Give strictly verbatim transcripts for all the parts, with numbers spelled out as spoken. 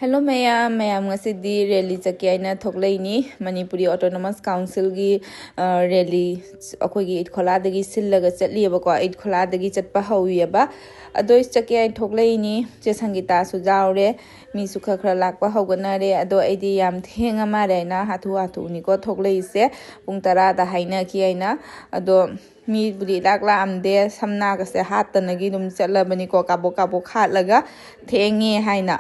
Hello ꯃꯌꯥꯝ, ꯃꯌꯥꯝ ꯉꯁꯤꯗꯤ ꯔꯦꯂꯤ ꯆꯠꯀꯦ ꯍꯥꯏꯅ ꯊꯣꯛꯂꯛꯏꯅꯤ꯫ ꯃꯅꯤꯄꯨꯔꯤ ꯑꯣꯇꯣꯅꯣꯃꯁ ꯀꯥꯎꯟꯁꯤꯜꯒꯤ, ꯑ, ꯔꯦꯂꯤ ꯑꯩꯈꯣꯏꯒꯤ ꯏꯠ ꯈꯣꯂꯥꯗꯒꯤ ꯁꯤꯜꯂꯒ ꯆꯠꯂꯤꯑꯕꯀꯣ꯫ ꯏꯠ ꯈꯣꯂꯥꯗꯒꯤ ꯆꯠꯄ ꯍꯧꯋꯤꯑꯕ꯫ ꯑꯗꯣ ꯑꯩ ꯆꯠꯀꯦ ꯍꯥꯏꯅ ꯊꯣꯛꯂꯛꯏꯅꯤ꯫ ꯆꯦ ꯁꯪꯒꯤꯇꯥꯁꯨ ꯌꯥꯎꯔꯦ꯫ ꯃꯤꯁꯨ ꯈꯔ ꯈꯔ ꯂꯥꯛꯄ ꯍꯧꯒꯠꯅꯔꯦ꯫ ꯑꯗꯣ ꯑꯩꯗꯤ ꯌꯥꯝ ꯊꯦꯡꯉ ꯃꯥꯜꯂꯦ ꯍꯥꯏꯅ ꯍꯥꯊꯨ ꯍꯥꯊꯨꯅꯤꯀꯣ ꯊꯣꯛꯂꯛꯏꯁꯦ꯫ ꯄꯨꯡ ꯇꯔꯥꯗ ꯍꯥꯏꯅꯈꯤ ꯍꯥꯏꯅ꯫ ꯑꯗꯣ ꯃꯤꯕꯨꯗꯤ ꯏꯂꯥꯛ ꯂꯥꯛꯑꯝꯗꯦ꯫ ꯁꯝꯅꯥꯒꯁꯦ ꯍꯥꯠꯇꯅꯒꯤ ꯑꯗꯨꯝ ꯆꯠꯂꯕꯅꯤꯀꯣ, ꯀꯥꯕꯣꯛ ꯀꯥꯕꯣꯛ ꯍꯥꯠꯂꯒ ꯊꯦꯡꯉꯦ ꯍꯥꯏꯅ꯫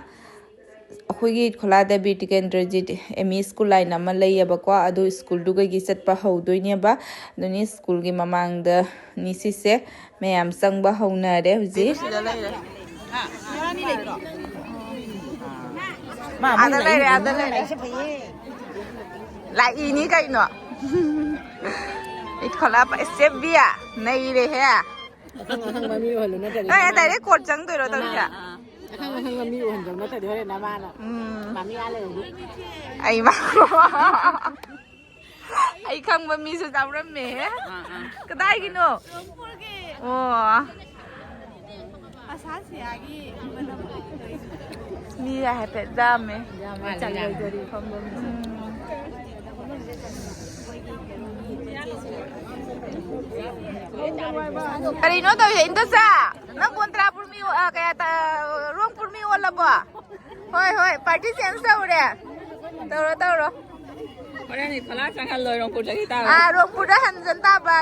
ꯑꯩꯈꯣꯏꯒꯤ ꯈꯣꯂꯥꯗ Bir Tikendrajit M E school ꯍꯥꯏꯅ ꯑꯃ ꯂꯩꯌꯦꯕꯀꯣ꯫ ꯑꯗꯨ ꯁ꯭ꯀꯨꯜꯗꯨꯒꯒꯤ ꯆꯠꯄ ꯍꯧꯗꯣꯏꯅꯦꯕ꯫ ꯑꯗꯨꯅꯤ ꯁ꯭ꯀꯨꯜꯒꯤ ꯃꯃꯥꯡꯗꯅꯤ ꯁꯤꯁꯦ꯫ ꯃꯌꯥꯝ ꯆꯪꯕ ꯍꯧꯅꯔꯦ ꯍꯧꯖꯤꯛ꯫ ꯁꯤꯗ ꯂꯩꯔꯦ꯫ ꯑꯥꯗ ꯂꯩꯔꯦ, ꯑꯥꯗ ꯂꯩꯔꯦ꯫ ꯂꯥꯛꯏꯅꯤ ꯀꯩꯅꯣ꯫ ꯏꯠ ꯈꯣꯂꯥ ꯄ-, ꯆꯦ ꯕꯤꯌꯥ, ꯅꯩꯔꯦꯍꯦ꯫ ꯑꯈꯪ ꯑꯈꯪꯕ ꯃꯤ ꯑꯣꯏꯍꯜꯂꯨ ꯅꯠꯇ꯭ꯔꯗꯤ ꯅꯣꯏ ꯅꯃꯥꯅ ꯗꯥꯏꯔꯦꯛ ꯀꯣꯔꯠ ꯆꯪꯗꯣꯏꯔꯣ ꯇꯧꯔꯤꯁꯦ? ꯑꯈꯪ ꯑꯈꯪꯕ ꯃꯤ ꯑꯣꯏꯍꯟꯗꯧ ꯅꯠꯇ꯭ꯔꯗꯤ ꯍꯣꯔꯦꯟ ꯅꯃꯥꯅ ꯎꯝ꯫ ꯃꯥꯃꯤ ꯑꯥ ꯂꯩꯔꯗꯤ꯫ ꯑꯩ ꯃꯥ-, ꯑꯩ ꯈꯪꯕ ꯃꯤꯁꯨ ꯌꯥꯎꯔꯝꯃꯦꯍꯦ꯫ ꯑꯥ, ꯑꯥ꯫ ꯀꯗꯥꯏꯒꯤꯅꯣ? ꯑꯣ꯫ ꯑꯁꯥꯁꯤꯌꯥꯒꯤ ꯃꯤ ꯍꯥꯏꯐꯦꯠ ꯌꯥꯝꯃꯦ꯫ ꯌꯥꯝꯃꯦ, ꯆꯥꯛ ꯂꯧꯗꯣꯔꯤ ꯐꯝꯐꯝꯁꯦ꯫ ꯎꯝ꯫ ꯀꯔꯤꯅꯣ ꯇꯧꯔꯤꯁꯦ, ꯏꯟꯗꯣꯆꯥ? ꯅꯪ ꯀꯣꯟꯇ꯭ꯔꯥ ꯄꯨꯔꯃꯤ, ꯑ, ꯀꯌꯥ ꯇ-, ꯔꯣꯡ ꯄꯨꯔꯃꯤ ꯑꯣꯜꯂꯕꯣ? ꯍꯣꯏ, ꯍꯣꯏ, ꯄꯥꯔꯇꯤ ꯆꯦꯟꯖ ꯇꯧꯔꯦ꯫ ꯇꯧꯔꯣ, ꯇꯧꯔꯣ꯫ ꯍꯣꯔꯦꯟ ꯏꯐꯥꯂꯥ ꯆꯪꯍꯜꯂꯣꯏ, ꯔꯣꯡꯄꯨꯔꯗꯒꯤ ꯇꯥꯕ꯫ ꯑꯥ, ꯔꯣꯡꯄꯨꯔꯗ ꯍꯟꯖꯟ ꯇꯥꯕ꯫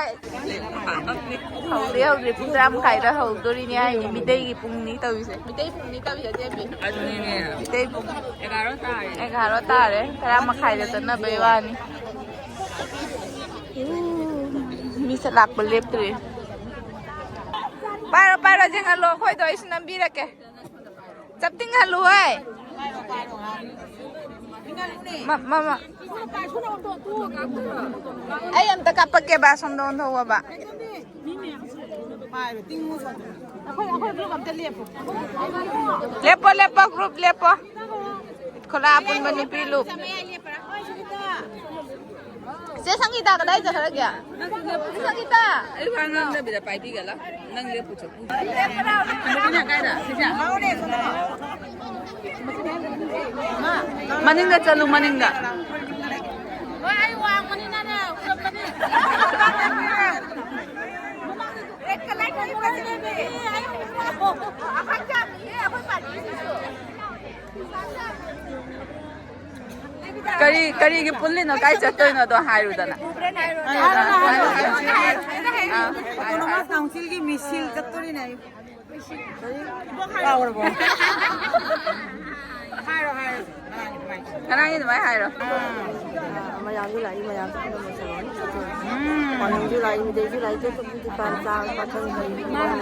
ꯍꯧꯗ꯭ꯔꯤ, ꯍꯧꯗ꯭ꯔꯤ, ꯄꯨꯡ ꯇꯔꯥ ꯃꯈꯥꯏꯗ ꯍꯧꯗꯣꯔꯤꯅꯦ ꯍꯥꯏꯅꯤ꯫ ꯃꯤꯇꯩꯒꯤ ꯄꯨꯡꯅꯤ ꯇꯧꯔꯤꯁꯦ꯫ ꯃꯤꯇꯩ ꯄꯨꯡꯅꯤ ꯇꯧꯔꯤꯁꯦ, ꯑꯆꯦꯝꯕꯤ꯫ ꯑꯗꯨꯅꯤꯅꯦ꯫ ꯃꯤꯇꯩ ꯄꯨꯡ꯫ ꯑꯦꯒꯥꯔꯣ ꯇꯥꯔꯦ꯫ ꯑꯦꯒꯥꯔꯣ ꯇꯥꯔꯦ꯫ ꯇꯔꯥ ꯃꯈꯥꯏꯗ ꯆꯠꯅꯕꯩ ꯋꯥꯅꯤ꯫ ꯎꯝ, ꯃꯤ ꯁꯠ ꯂꯥꯛꯄ ꯂꯦꯞꯇ꯭ꯔꯤ꯫ ꯄꯥꯏꯔꯣ, ꯄꯥꯏꯔꯣ, ꯌꯦꯡꯍꯜꯂꯣ ꯑꯩꯈꯣꯏꯗꯣ, ꯑꯩꯁꯨ ꯅꯝꯕꯤꯔꯛꯀꯦ꯫ ꯆꯞꯇꯤꯡ ꯍꯜꯂꯨ ꯍꯣꯏ꯫ ꯃ-, ꯃ-, ꯃ-, ꯑꯩ ꯑꯝꯇ ꯀꯥꯞꯄꯛꯀꯦꯕ, ꯁꯣꯝꯗ ꯑꯣꯟꯊꯣꯛꯑꯣꯕ꯫ ꯂꯦꯞꯄꯣ, ꯂꯦꯞꯄꯣ, ꯒ꯭ꯔꯨꯞ ꯂꯦꯞꯄꯣ꯫ ꯈꯨꯂꯥ ꯑꯄꯨꯟꯕ ꯅꯨꯄꯤ ꯂꯨꯞ꯫ ꯆꯦ ꯁꯪꯒꯤꯇꯥ ꯀꯗꯥꯏ ꯆꯠꯈ꯭ꯔꯒꯦ? ꯆꯦ ꯁꯪꯒꯤꯇꯥ! ꯑꯩ ꯋꯥ ꯉꯥꯡꯗꯕꯤꯗ ꯄꯥꯏꯕꯤꯒꯂ? ꯅꯪ ꯂꯦꯞꯄꯨ ꯆꯠꯄꯨ꯫ ꯀꯥꯏꯗ? ꯁꯤꯁꯦ? ꯃꯅꯤꯡꯗ ꯆꯠꯂꯨ, ꯃꯅꯤꯡꯗ꯫ ꯍꯣꯏ, ꯑꯩ ꯋꯥꯡꯕꯅꯤꯅꯅꯦ, ꯎꯔꯝꯃꯅꯤ꯫ ꯀꯔꯤ, ꯀꯔꯤꯒꯤ ꯄꯨꯜꯂꯤꯅꯣ? ꯀꯥꯏ ꯆꯠꯇꯣꯏꯅꯣꯗꯣ ꯍꯥꯏꯔꯨꯗꯅ꯫ ꯑꯥ, ꯍꯥꯏꯔꯣ, ꯍꯥꯏꯔꯣ꯫ ꯑꯣꯇꯣꯅꯣꯃꯁ ꯀꯥꯎꯟꯁꯤꯜꯒꯤ ꯃꯤꯁꯤꯜ ꯆꯠꯇꯣꯔꯤꯅꯦ ꯑꯩ꯫ ꯀꯥꯎꯔꯕꯣ? ꯍꯥꯏꯔꯣ, ꯍꯥꯏꯔꯣ꯫ ꯉꯔꯥꯡꯒꯤ ꯑꯗꯨꯃꯥꯏꯅ ꯍꯥꯏꯔꯣ꯫ ꯑꯥ, ꯃꯌꯥꯝꯁꯨ ꯂꯥꯛꯏ, ꯃꯌꯥꯝꯁꯨ ꯄꯨꯟꯅ ꯂꯣꯏꯁꯜꯂꯣ꯫ ꯎꯝ꯫ ꯋꯥꯡꯖꯤꯡꯁꯨ ꯂꯥꯛꯏ, ꯃꯤꯗꯩꯁꯨ ꯂꯥꯛꯏ, ꯆꯦ ꯇꯣꯝꯕꯤ ꯗꯨꯀꯥꯟ ꯆꯥ ꯄꯥꯊꯪ ꯂꯩ꯫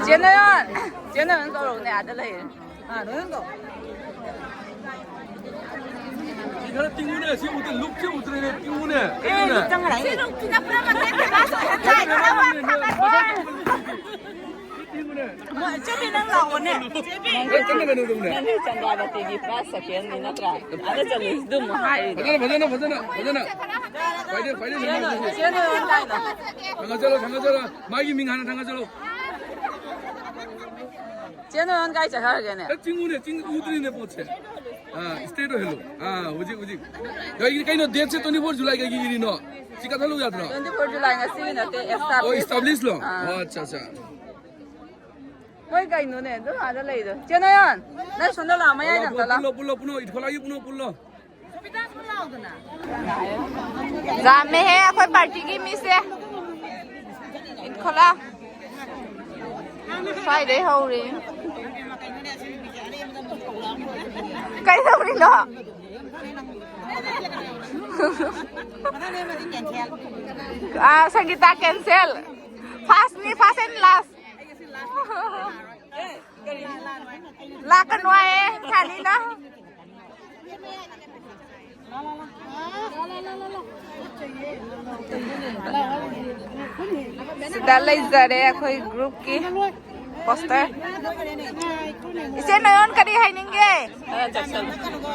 ꯆꯦ ꯅꯣꯌꯣꯟ, ꯆꯦ ꯅꯣꯌꯣꯟ ꯀꯧꯔꯛꯎꯅꯦ, ꯑꯥꯗ ꯂꯩꯔꯦ꯫ ꯑꯥ, ꯅꯣꯌꯣꯟ ꯀꯧ꯫ ꯁꯤ ꯈꯔ ꯇꯤꯡꯉꯨꯅꯦ, ꯁꯤ ꯎꯗ, ꯂꯨꯛꯁꯦ ꯎꯗ꯭ꯔꯦꯅꯦ, ꯇꯤꯡꯉꯨꯅꯦ, ꯑꯦ, ꯇꯤꯡꯉꯨꯅꯦ꯫ ꯂꯨꯛ ꯆꯪꯉꯔꯛꯏ꯫ ꯁꯤ ꯂꯨꯛꯁꯤꯅ ꯄꯨꯔꯥ ꯃꯊꯦꯜ ꯇꯤꯜꯍꯥ ꯁꯣꯏꯍꯜꯂꯦ꯫ ꯃꯣꯏ, ꯆꯦꯕꯤ, ꯅꯪ ꯂꯥꯛꯑꯣꯅꯦ꯫ ꯆꯦꯕꯤ꯫ ꯅꯪ ꯆꯟꯗ꯭ꯔꯥꯕꯇꯤꯒꯤ class second ꯅꯤ ꯅꯠꯇ꯭ꯔꯥ? ꯑꯗ ꯆꯠꯂꯨꯁꯤ ꯑꯗꯨꯝ ꯍꯥꯏꯔꯤꯗꯣ꯫ ꯐꯖꯅ, ꯐꯖꯅ, ꯐꯖꯅ, ꯐꯖꯅ꯫ ꯄꯥꯏꯗꯦ, ꯄꯥꯏꯗꯦ, ꯆꯦ ꯅꯣꯌꯣꯟ, ꯆꯦ ꯅꯣꯌꯣꯟ ꯀꯥꯏꯅꯣ? ꯊꯥꯡꯒꯠꯆꯔꯣ, ꯊꯥꯡꯒꯠꯆꯔꯣ꯫ ꯃꯥꯒꯤ ꯃꯤꯡ ꯍꯥꯟꯅ ꯊꯥꯡꯒꯠꯆꯔꯣ꯫ ꯆꯦ ꯅꯣꯌꯣꯟ ꯀꯥꯏ ꯆꯠꯈ꯭ꯔꯒꯦꯅꯦ? ꯑꯦ, ꯆꯤꯡꯉꯨꯅꯦ, ꯆꯤꯡ ꯎꯗ꯭ꯔꯤꯅꯦ ꯄꯣꯠꯁꯦ꯫ ꯑꯥ, straight ꯑꯣꯏꯍꯜꯂꯨ꯫ ꯑꯥ, ꯍꯧꯖꯤꯛ, ꯍꯧꯖꯤꯛ꯫ ꯀꯩꯒꯤ, ꯀꯩꯅꯣ, date ꯁꯦ twenty four July ꯀꯩꯒꯤ ꯏꯔꯤꯅꯣ? ꯁꯤ ꯀꯛꯊꯠꯂꯨ ꯌꯥꯗ꯭ꯔꯣ? Twenty four July ꯉꯁꯤꯒꯤ ꯅꯠꯇꯦ, ꯑꯣ, establish꯫ Establish ꯂꯣ? ꯑꯥ꯫ ꯑꯣ, ꯑꯠꯆꯥ, ꯑꯠꯆꯥ꯫ ꯃꯣꯏ ꯀꯩꯅꯣꯅꯦ, ꯑꯗꯨꯝ ꯑꯥꯗ ꯂꯩꯗꯣ꯫ ꯆꯦ ꯅꯣꯌꯣꯟ, ꯅꯪ ꯁꯣꯝꯗ ꯂꯥꯛꯑꯣ, ꯃꯌꯥꯏꯗ ꯑꯝꯇ ꯂꯥꯛꯑꯣ꯫ ꯄꯨꯜꯂꯣ, ꯄꯨꯜꯂꯣ, ꯄꯨꯜꯂꯣ, ꯏꯠꯈꯣꯂꯥꯒꯤ ꯄꯨꯜꯂꯣ, ꯄꯨꯜꯂꯣ꯫ ꯌꯥꯝꯃꯦꯍꯦ ꯑꯩꯈꯣꯏ party ꯒꯤ ꯃꯤꯁꯦ꯫ ꯏꯠꯈꯣꯂꯥ꯫ ꯁ꯭ꯋꯥꯏꯗꯩ ꯍꯧꯔꯦ꯫ ꯀꯩꯗꯧꯔꯤꯅꯣ? ꯑꯥ, ꯁꯪꯒꯤꯇꯥ cancel꯫ First ꯅꯤ, first and last꯫ ꯂꯥꯛꯀꯅꯨ ꯍꯥꯏꯌꯦ ꯁꯥꯅꯤꯅ꯫ ꯁꯤꯗ ꯂꯩꯖꯔꯦ ꯑꯩꯈꯣꯏ group ꯀꯤ poster꯫ ꯏꯆꯦ ꯅꯣꯌꯣꯟ, ꯀꯔꯤ ꯍꯥꯏꯅꯤꯡꯒꯦ?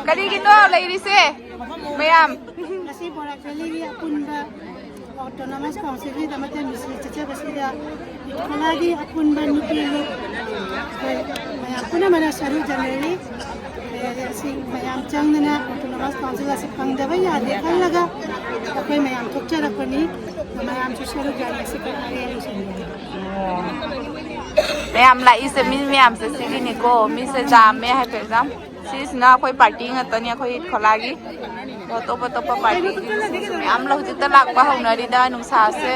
ꯀꯔꯤꯒꯤꯅꯣ ꯂꯩꯔꯤꯁꯦ ꯃꯌꯥꯝ? ꯉꯁꯤ ꯕꯣꯔꯥꯛ ꯚꯦꯂꯤꯒꯤ ꯑꯄꯨꯟꯕ Autonomous Council ꯒꯤꯗꯃꯛꯇ ꯃꯤꯁꯤ ꯆꯠꯆꯕꯁꯤꯗ ꯏꯠꯈꯣꯂꯥꯒꯤ ꯑꯄꯨꯟꯕ ꯅꯨꯄꯤ ꯂꯨꯞ ꯑꯩꯈꯣꯏ ꯃꯌꯥꯝ ꯄꯨꯝꯅꯃꯛꯅ ꯁꯔꯨꯛ ꯌꯥꯅꯔꯤ꯫ ꯑꯁꯤ ꯃꯌꯥꯝ ꯆꯪꯗꯅ ꯑꯣꯇꯣꯅꯣꯃꯁ ꯀꯥꯎꯟꯁꯤꯜ ꯑꯁꯤ ꯐꯪꯗꯕ ꯌꯥꯗꯦ ꯈꯜꯂꯒ ꯑꯩꯈꯣꯏ ꯃꯌꯥꯝ ꯊꯣꯛꯆꯔꯛꯄꯅꯤ꯫ ꯃꯌꯥꯝꯁꯨ ꯁꯔꯨꯛ ꯌꯥꯔꯤ ꯑꯁꯤ ꯈꯛ ꯍꯥꯏꯔꯦ ꯂꯣꯏꯁꯤꯟꯖꯔꯒꯦ꯫ ꯃꯌꯥꯝ ꯂꯥꯛꯏꯁꯦ, ꯃꯤ ꯃꯌꯥꯝꯁꯦ ꯁꯤꯒꯤꯅꯤꯀꯣ꯫ ꯃꯤꯁꯦ ꯌꯥꯝꯃꯦ ꯍꯥꯏꯐꯦꯠ ꯌꯥꯝ꯫ ꯁꯤꯁꯤꯅ ꯑꯩꯈꯣꯏ ꯄꯥꯔꯇꯤ ꯉꯥꯛꯇꯅꯤ, ꯑꯩꯈꯣꯏ ꯈꯣꯂꯥꯒꯤ꯫ ꯑꯗꯣ ꯑꯇꯣꯞ ꯑꯇꯣꯞꯄ ꯄꯥꯔꯇꯤꯒꯤ ꯃꯤꯁꯨ ꯃꯌꯥꯝ ꯍꯧꯖꯤꯛꯇ ꯂꯥꯛꯄ ꯍꯧꯅꯔꯤꯗ꯫ ꯅꯨꯡꯁꯥꯁꯦ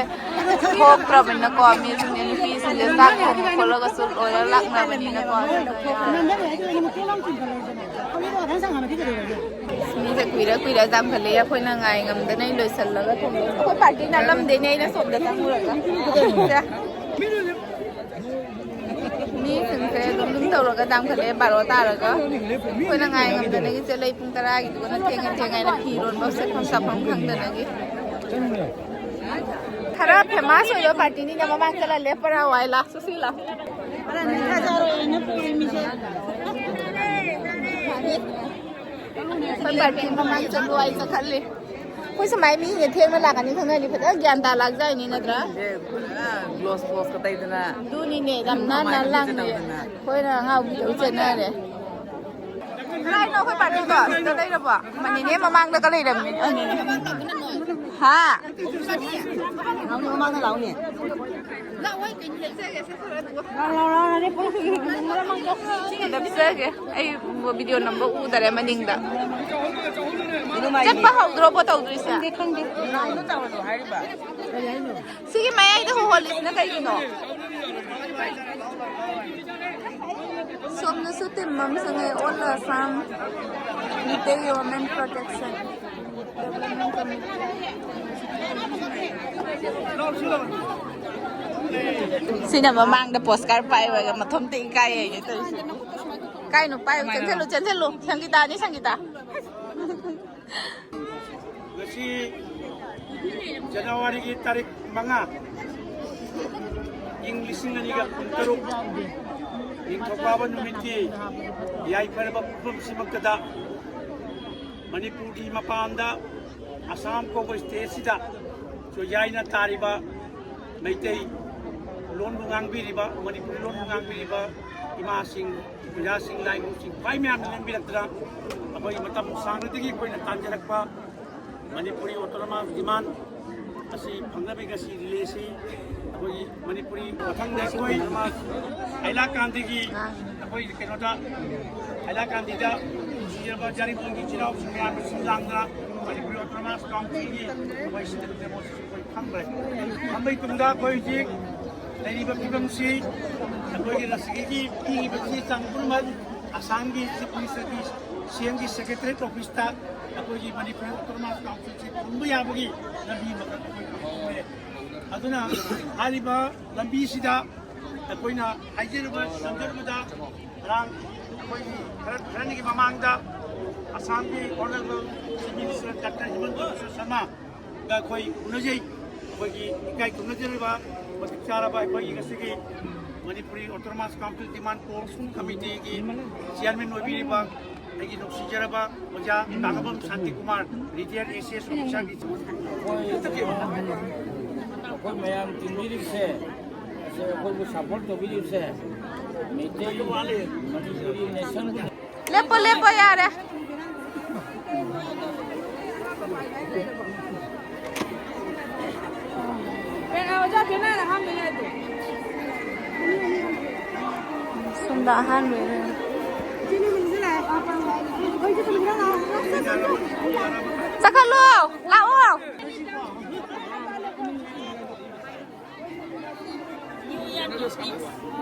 ꯊꯣꯛꯇ꯭ꯔꯕꯅꯤꯅꯀꯣ, ꯃꯤꯁꯤꯡꯁꯦ, ꯅꯨꯄꯤꯁꯤꯡꯁꯦ ꯆꯥꯛ ꯊꯣꯡꯕ ꯈꯣꯠꯂꯒꯁꯨ ꯂꯣꯏꯅ ꯂꯥꯛꯅꯕꯅꯤꯅꯀꯣ꯫ ꯃꯤꯁꯦ ꯀꯨꯏꯔ ꯀꯨꯏꯔ ꯌꯥꯝꯈꯠꯂꯛꯑꯦ, ꯑꯩꯈꯣꯏꯅ ꯉꯥꯏ ꯉꯝꯗꯅ ꯑꯩ ꯂꯣꯏꯁꯤꯜꯂꯒ ꯊꯣꯡꯗꯣꯏꯅꯦ꯫ ꯑꯩꯈꯣꯏ ꯄꯥꯔꯇꯤ ꯅꯠꯂꯝꯗꯦꯅꯦ, ꯑꯩꯅ ꯁꯣꯝꯗ ꯆꯪꯉꯨꯔꯒ꯫ ꯃꯤꯁꯤꯡꯁꯦ ꯑꯗꯨꯝ ꯑꯗꯨꯝ ꯇꯧꯔꯒ ꯌꯥꯝꯈꯠꯂꯛꯑꯦ, ꯕꯥꯔꯣ ꯇꯥꯔꯒ꯫ ꯑꯩꯈꯣꯏꯅ ꯉꯥꯏ ꯉꯝꯗꯅꯒꯤ ꯆꯦꯜꯂꯛꯏ ꯄꯨꯡ ꯇꯔꯥꯒꯤꯗꯨꯒꯅ ꯊꯦꯡꯉꯦ ꯊꯦꯡꯉꯦ ꯍꯥꯏꯅ ꯐꯤꯔꯣꯟ ꯐꯥꯎ ꯁꯦꯠꯐꯝ ꯆꯥꯐꯝ ꯈꯪꯗꯅꯒꯤ꯫ ꯈꯔ ꯐꯦꯃꯁ ꯑꯣꯏꯕ ꯄꯥꯔꯇꯤꯅꯤꯅ ꯃꯃꯥꯡ ꯆꯠꯂ ꯂꯦꯞꯄꯔꯥ ꯋꯥꯏ ꯂꯥꯛꯁꯨ ꯁꯤ ꯂꯥꯛ꯫ ꯑꯩꯈꯣꯏ ꯄꯥꯔꯇꯤ ꯃꯃꯥꯡ ꯆꯠꯂꯨ ꯍꯥꯏ ꯆꯠꯈꯠꯂꯤ꯫ ꯑꯩꯈꯣꯏ ꯁꯨꯃꯥꯏ ꯃꯤꯁꯦ ꯊꯦꯡꯅ ꯂꯥꯛꯀꯅꯤ ꯈꯪꯅꯗꯤ ꯐꯖꯅ ꯒ꯭ꯌꯥꯟ ꯇꯥ ꯂꯥꯛꯆꯔꯤꯅꯤ ꯅꯠꯇ꯭ꯔꯥ? ꯒ꯭ꯂꯣꯁ ꯐ꯭ꯂꯣꯁꯀ ꯇꯩꯗꯅ꯫ ꯑꯗꯨꯅꯤꯅꯦ, ꯌꯥꯝ ꯅꯥꯟꯅ ꯂꯥꯡꯅ꯫ ꯑꯩꯈꯣꯏꯅ ꯑꯉꯥꯎꯕꯤꯗꯧ ꯆꯦꯟꯅꯔꯦ꯫ ꯀꯗꯥꯏꯅꯣ ꯑꯩꯈꯣꯏ ꯄꯥꯔꯇꯤꯗꯣ? ꯁꯤꯗ ꯂꯩꯔꯕꯣ? ꯃꯅꯤꯅꯦ ꯃꯃꯥꯡꯗꯒ ꯂꯩꯔꯝꯃꯤꯅꯦ꯫ ꯑꯅꯤꯅꯦ꯫ ꯍꯥ? ꯂꯥꯎꯅꯦ, ꯃꯃꯥꯡꯗ ꯂꯥꯎꯅꯦ꯫ ꯅꯞꯆꯒꯦ꯫ ꯑꯩ ꯚꯤꯗꯤꯑꯣ ꯅꯝꯕ ꯎꯗꯔꯦ ꯃꯅꯤꯡꯗ꯫ ꯆꯠꯄ ꯍꯧꯗ꯭ꯔꯣꯕꯣ ꯇꯧꯗꯣꯏꯁꯦ? ꯈꯪꯗꯦ, ꯈꯪꯗꯦ꯫ ꯁꯤꯒꯤ ꯃꯌꯥꯏꯗ ꯍꯣꯍꯣꯜꯂꯤꯁꯤꯅ ꯀꯩꯒꯤꯅꯣ? ꯁꯣꯝꯗꯁꯨ ꯇꯤꯝ ꯑꯃ ꯆꯪꯉꯦ, All Assam Meitei Women Protection Development Committee꯫ ꯁꯤꯅ ꯃꯃꯥꯡꯗ ꯄꯣꯁꯀꯥꯔ ꯄꯥꯏꯕꯒ ꯃꯊꯣꯝꯇ ꯏꯀꯥꯏ ꯍꯥꯏꯅꯦ ꯇꯧꯔꯤꯁꯦ꯫ ꯀꯥꯏꯅꯣ ꯄꯥꯏꯌꯨ, ꯆꯦꯟꯁꯤꯜꯂꯨ, ꯆꯦꯟꯁꯤꯜꯂꯨ, ꯁꯪꯒꯤꯇꯥꯅꯤ, ꯁꯪꯒꯤꯇꯥ꯫ ꯉꯁꯤ ꯖꯅꯋꯥꯔꯤꯒꯤ ꯇꯥꯔꯤꯛ ꯃꯉꯥ, ꯏꯪ ꯂꯤꯁꯤꯡ ꯑꯅꯤꯒ ꯀꯨꯟꯇꯔꯨꯛ, ꯅꯤꯡꯊꯧꯀꯥꯕ ꯅꯨꯃꯤꯠꯀꯤ ꯌꯥꯏꯐꯔꯕ ꯄꯨꯡꯐꯝꯁꯤꯃꯛꯇꯗ ꯃꯅꯤꯄꯨꯔꯒꯤ ꯃꯄꯥꯟꯗ ꯑꯁꯥꯝ ꯀꯧꯕ ꯁ꯭ꯇꯦꯠꯁꯤꯗ ꯆꯣꯏꯌꯥꯏꯅ ꯇꯥꯔꯤꯕ ꯃꯩꯇꯩ ꯂꯣꯟꯕꯨ ꯉꯥꯡꯕꯤꯔꯤꯕ, ꯃꯅꯤꯄꯨꯔꯤ ꯂꯣꯟꯕꯨ ꯉꯥꯡꯕꯤꯔꯤꯕ ꯏꯃꯥꯁꯤꯡ, ꯑꯣꯖꯥꯁꯤꯡ, ꯂꯥꯏꯅꯤꯡꯁꯤꯡ ꯈ꯭ꯋꯥꯏ ꯃꯌꯥꯝꯅ ꯂꯦꯡꯕꯤꯔꯛꯇꯅ ꯑꯩꯈꯣꯏ ꯃꯇꯝ ꯁꯥꯡꯅꯗꯒꯤ ꯑꯩꯈꯣꯏꯅ ꯇꯥꯟꯖꯔꯛꯄ ꯃꯅꯤꯄꯨꯔꯤ autonomous demand ꯑꯁꯤ ꯐꯪꯅꯕꯒꯤ ꯉꯁꯤ relay ꯑꯁꯤ ꯑꯩꯈꯣꯏꯒꯤ ꯃꯅꯤꯄꯨꯔꯤ ꯃꯊꯪꯗ ꯑꯩꯈꯣꯏ ꯍꯥꯏꯂꯥꯀꯥꯟꯗꯤꯒꯤ ꯑꯩꯈꯣꯏ ꯀꯩꯅꯣꯗ ꯍꯥꯏꯂꯥꯀꯥꯟꯗꯤꯗ ꯅꯨꯡꯁꯤꯖꯔꯕ ꯖꯥꯔꯤꯃꯣꯟꯒꯤ ꯏꯆꯤꯜ ꯏꯅꯥꯎꯁꯤꯡ ꯃꯌꯥꯝꯒ ꯁꯤꯜ ꯂꯥꯡꯗꯅ ꯃꯅꯤꯄꯨꯔꯤ autonomous councilꯒꯤ ꯑꯩꯈꯣꯏ ꯁꯤꯗ demonstration ꯑꯩꯈꯣꯏ ꯐꯝꯈ꯭ꯔꯦ꯫ ꯐꯝꯕꯒꯤ ꯇꯨꯡꯗ ꯑꯩꯈꯣꯏ ꯍꯧꯖꯤꯛ ꯂꯩꯔꯤꯕ ꯐꯤꯕꯝꯁꯤ ꯑꯩꯈꯣꯏꯒꯤ ꯉꯁꯤꯒꯤ ꯄꯤꯔꯤꯕ ꯆꯦ ꯆꯥꯡ ꯄꯨꯝꯅꯃꯛ ꯑꯁꯥꯝꯒꯤ Chief Ministerꯒꯤ CMꯒꯤ Secretariat officeꯇ ꯑꯩꯈꯣꯏꯒꯤ ꯃꯅꯤꯄꯨꯔ autonomous councilꯁꯤ ꯐꯪꯕ ꯌꯥꯕꯒꯤ ꯂꯝꯕꯤ ꯑꯃꯈꯛ ꯑꯩꯈꯣꯏ ꯐꯪꯍꯧꯔꯦ꯫ ꯑꯗꯨꯅ ꯍꯥꯏꯔꯤꯕ ꯂꯝꯕꯤꯁꯤꯗ ꯑꯩꯈꯣꯏꯅ ꯍꯥꯏꯖꯔꯨꯕ ꯇꯝꯖꯔꯨꯕꯗ ꯉꯔꯥꯡ ꯑꯩꯈꯣꯏꯒꯤ ꯈꯔ ꯈꯔꯅꯤꯒꯤ ꯃꯃꯥꯡꯗ ꯑꯁꯥꯝꯒꯤ Honourable Chief Minister Doctor Himanta Biswa Sarma ꯑꯩꯈꯣꯏ ꯎꯅꯖꯩ꯫ ꯑꯩꯈꯣꯏꯒꯤ ꯏꯀꯥꯏ ꯈꯨꯝꯅꯖꯔꯤꯕ ꯃꯇꯤꯛ ꯆꯥꯔꯕ ꯑꯩꯈꯣꯏꯒꯤ ꯉꯁꯤꯒꯤ Manipuri autonomous council demand post committeeꯒꯤ chairman ꯑꯣꯏꯕꯤꯔꯤꯕ ꯑꯩꯒꯤ ꯅꯨꯡꯁꯤꯖꯔꯕ ꯑꯣꯖꯥ ꯇꯥꯡꯉꯕꯝ ꯁꯥꯟꯇꯤꯀꯨꯃꯥꯔ, retired IAS officerꯒꯤ ꯑꯩꯈꯣꯏ ꯑꯩꯈꯣꯏ ꯃꯌꯥꯝ ꯇꯤꯟꯕꯤꯔꯤꯕꯁꯦ, ꯑꯁꯤ ꯑꯩꯈꯣꯏꯕꯨ support ꯇꯧꯕꯤꯔꯤꯕꯁꯦ, ꯃꯩꯇꯩ ꯃꯅꯤꯄꯨꯔꯤ nationꯕꯨ ꯂꯦꯞꯄꯣ, ꯂꯦꯞꯄꯣ, ꯌꯥꯔꯦ꯫ ꯁꯣꯝꯗ ꯑꯍꯥꯟꯕ ꯑꯣꯏꯅ꯫ ꯆꯠꯈꯠꯂꯣ, ꯂꯥꯛꯑꯣ꯫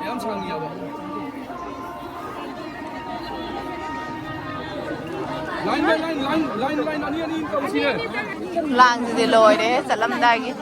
ꯌꯥꯝ ꯁꯥꯡꯉꯤꯌꯥꯕ꯫ Line, line, line, line, line, line, ꯑꯅꯤ, ꯑꯅꯤ ꯇꯧꯁꯤꯅꯦ꯫ ꯂꯥꯡꯁꯤꯗꯤ ꯂꯣꯏꯔꯦ ꯆꯠꯂꯝꯗꯥꯏꯒꯤ꯫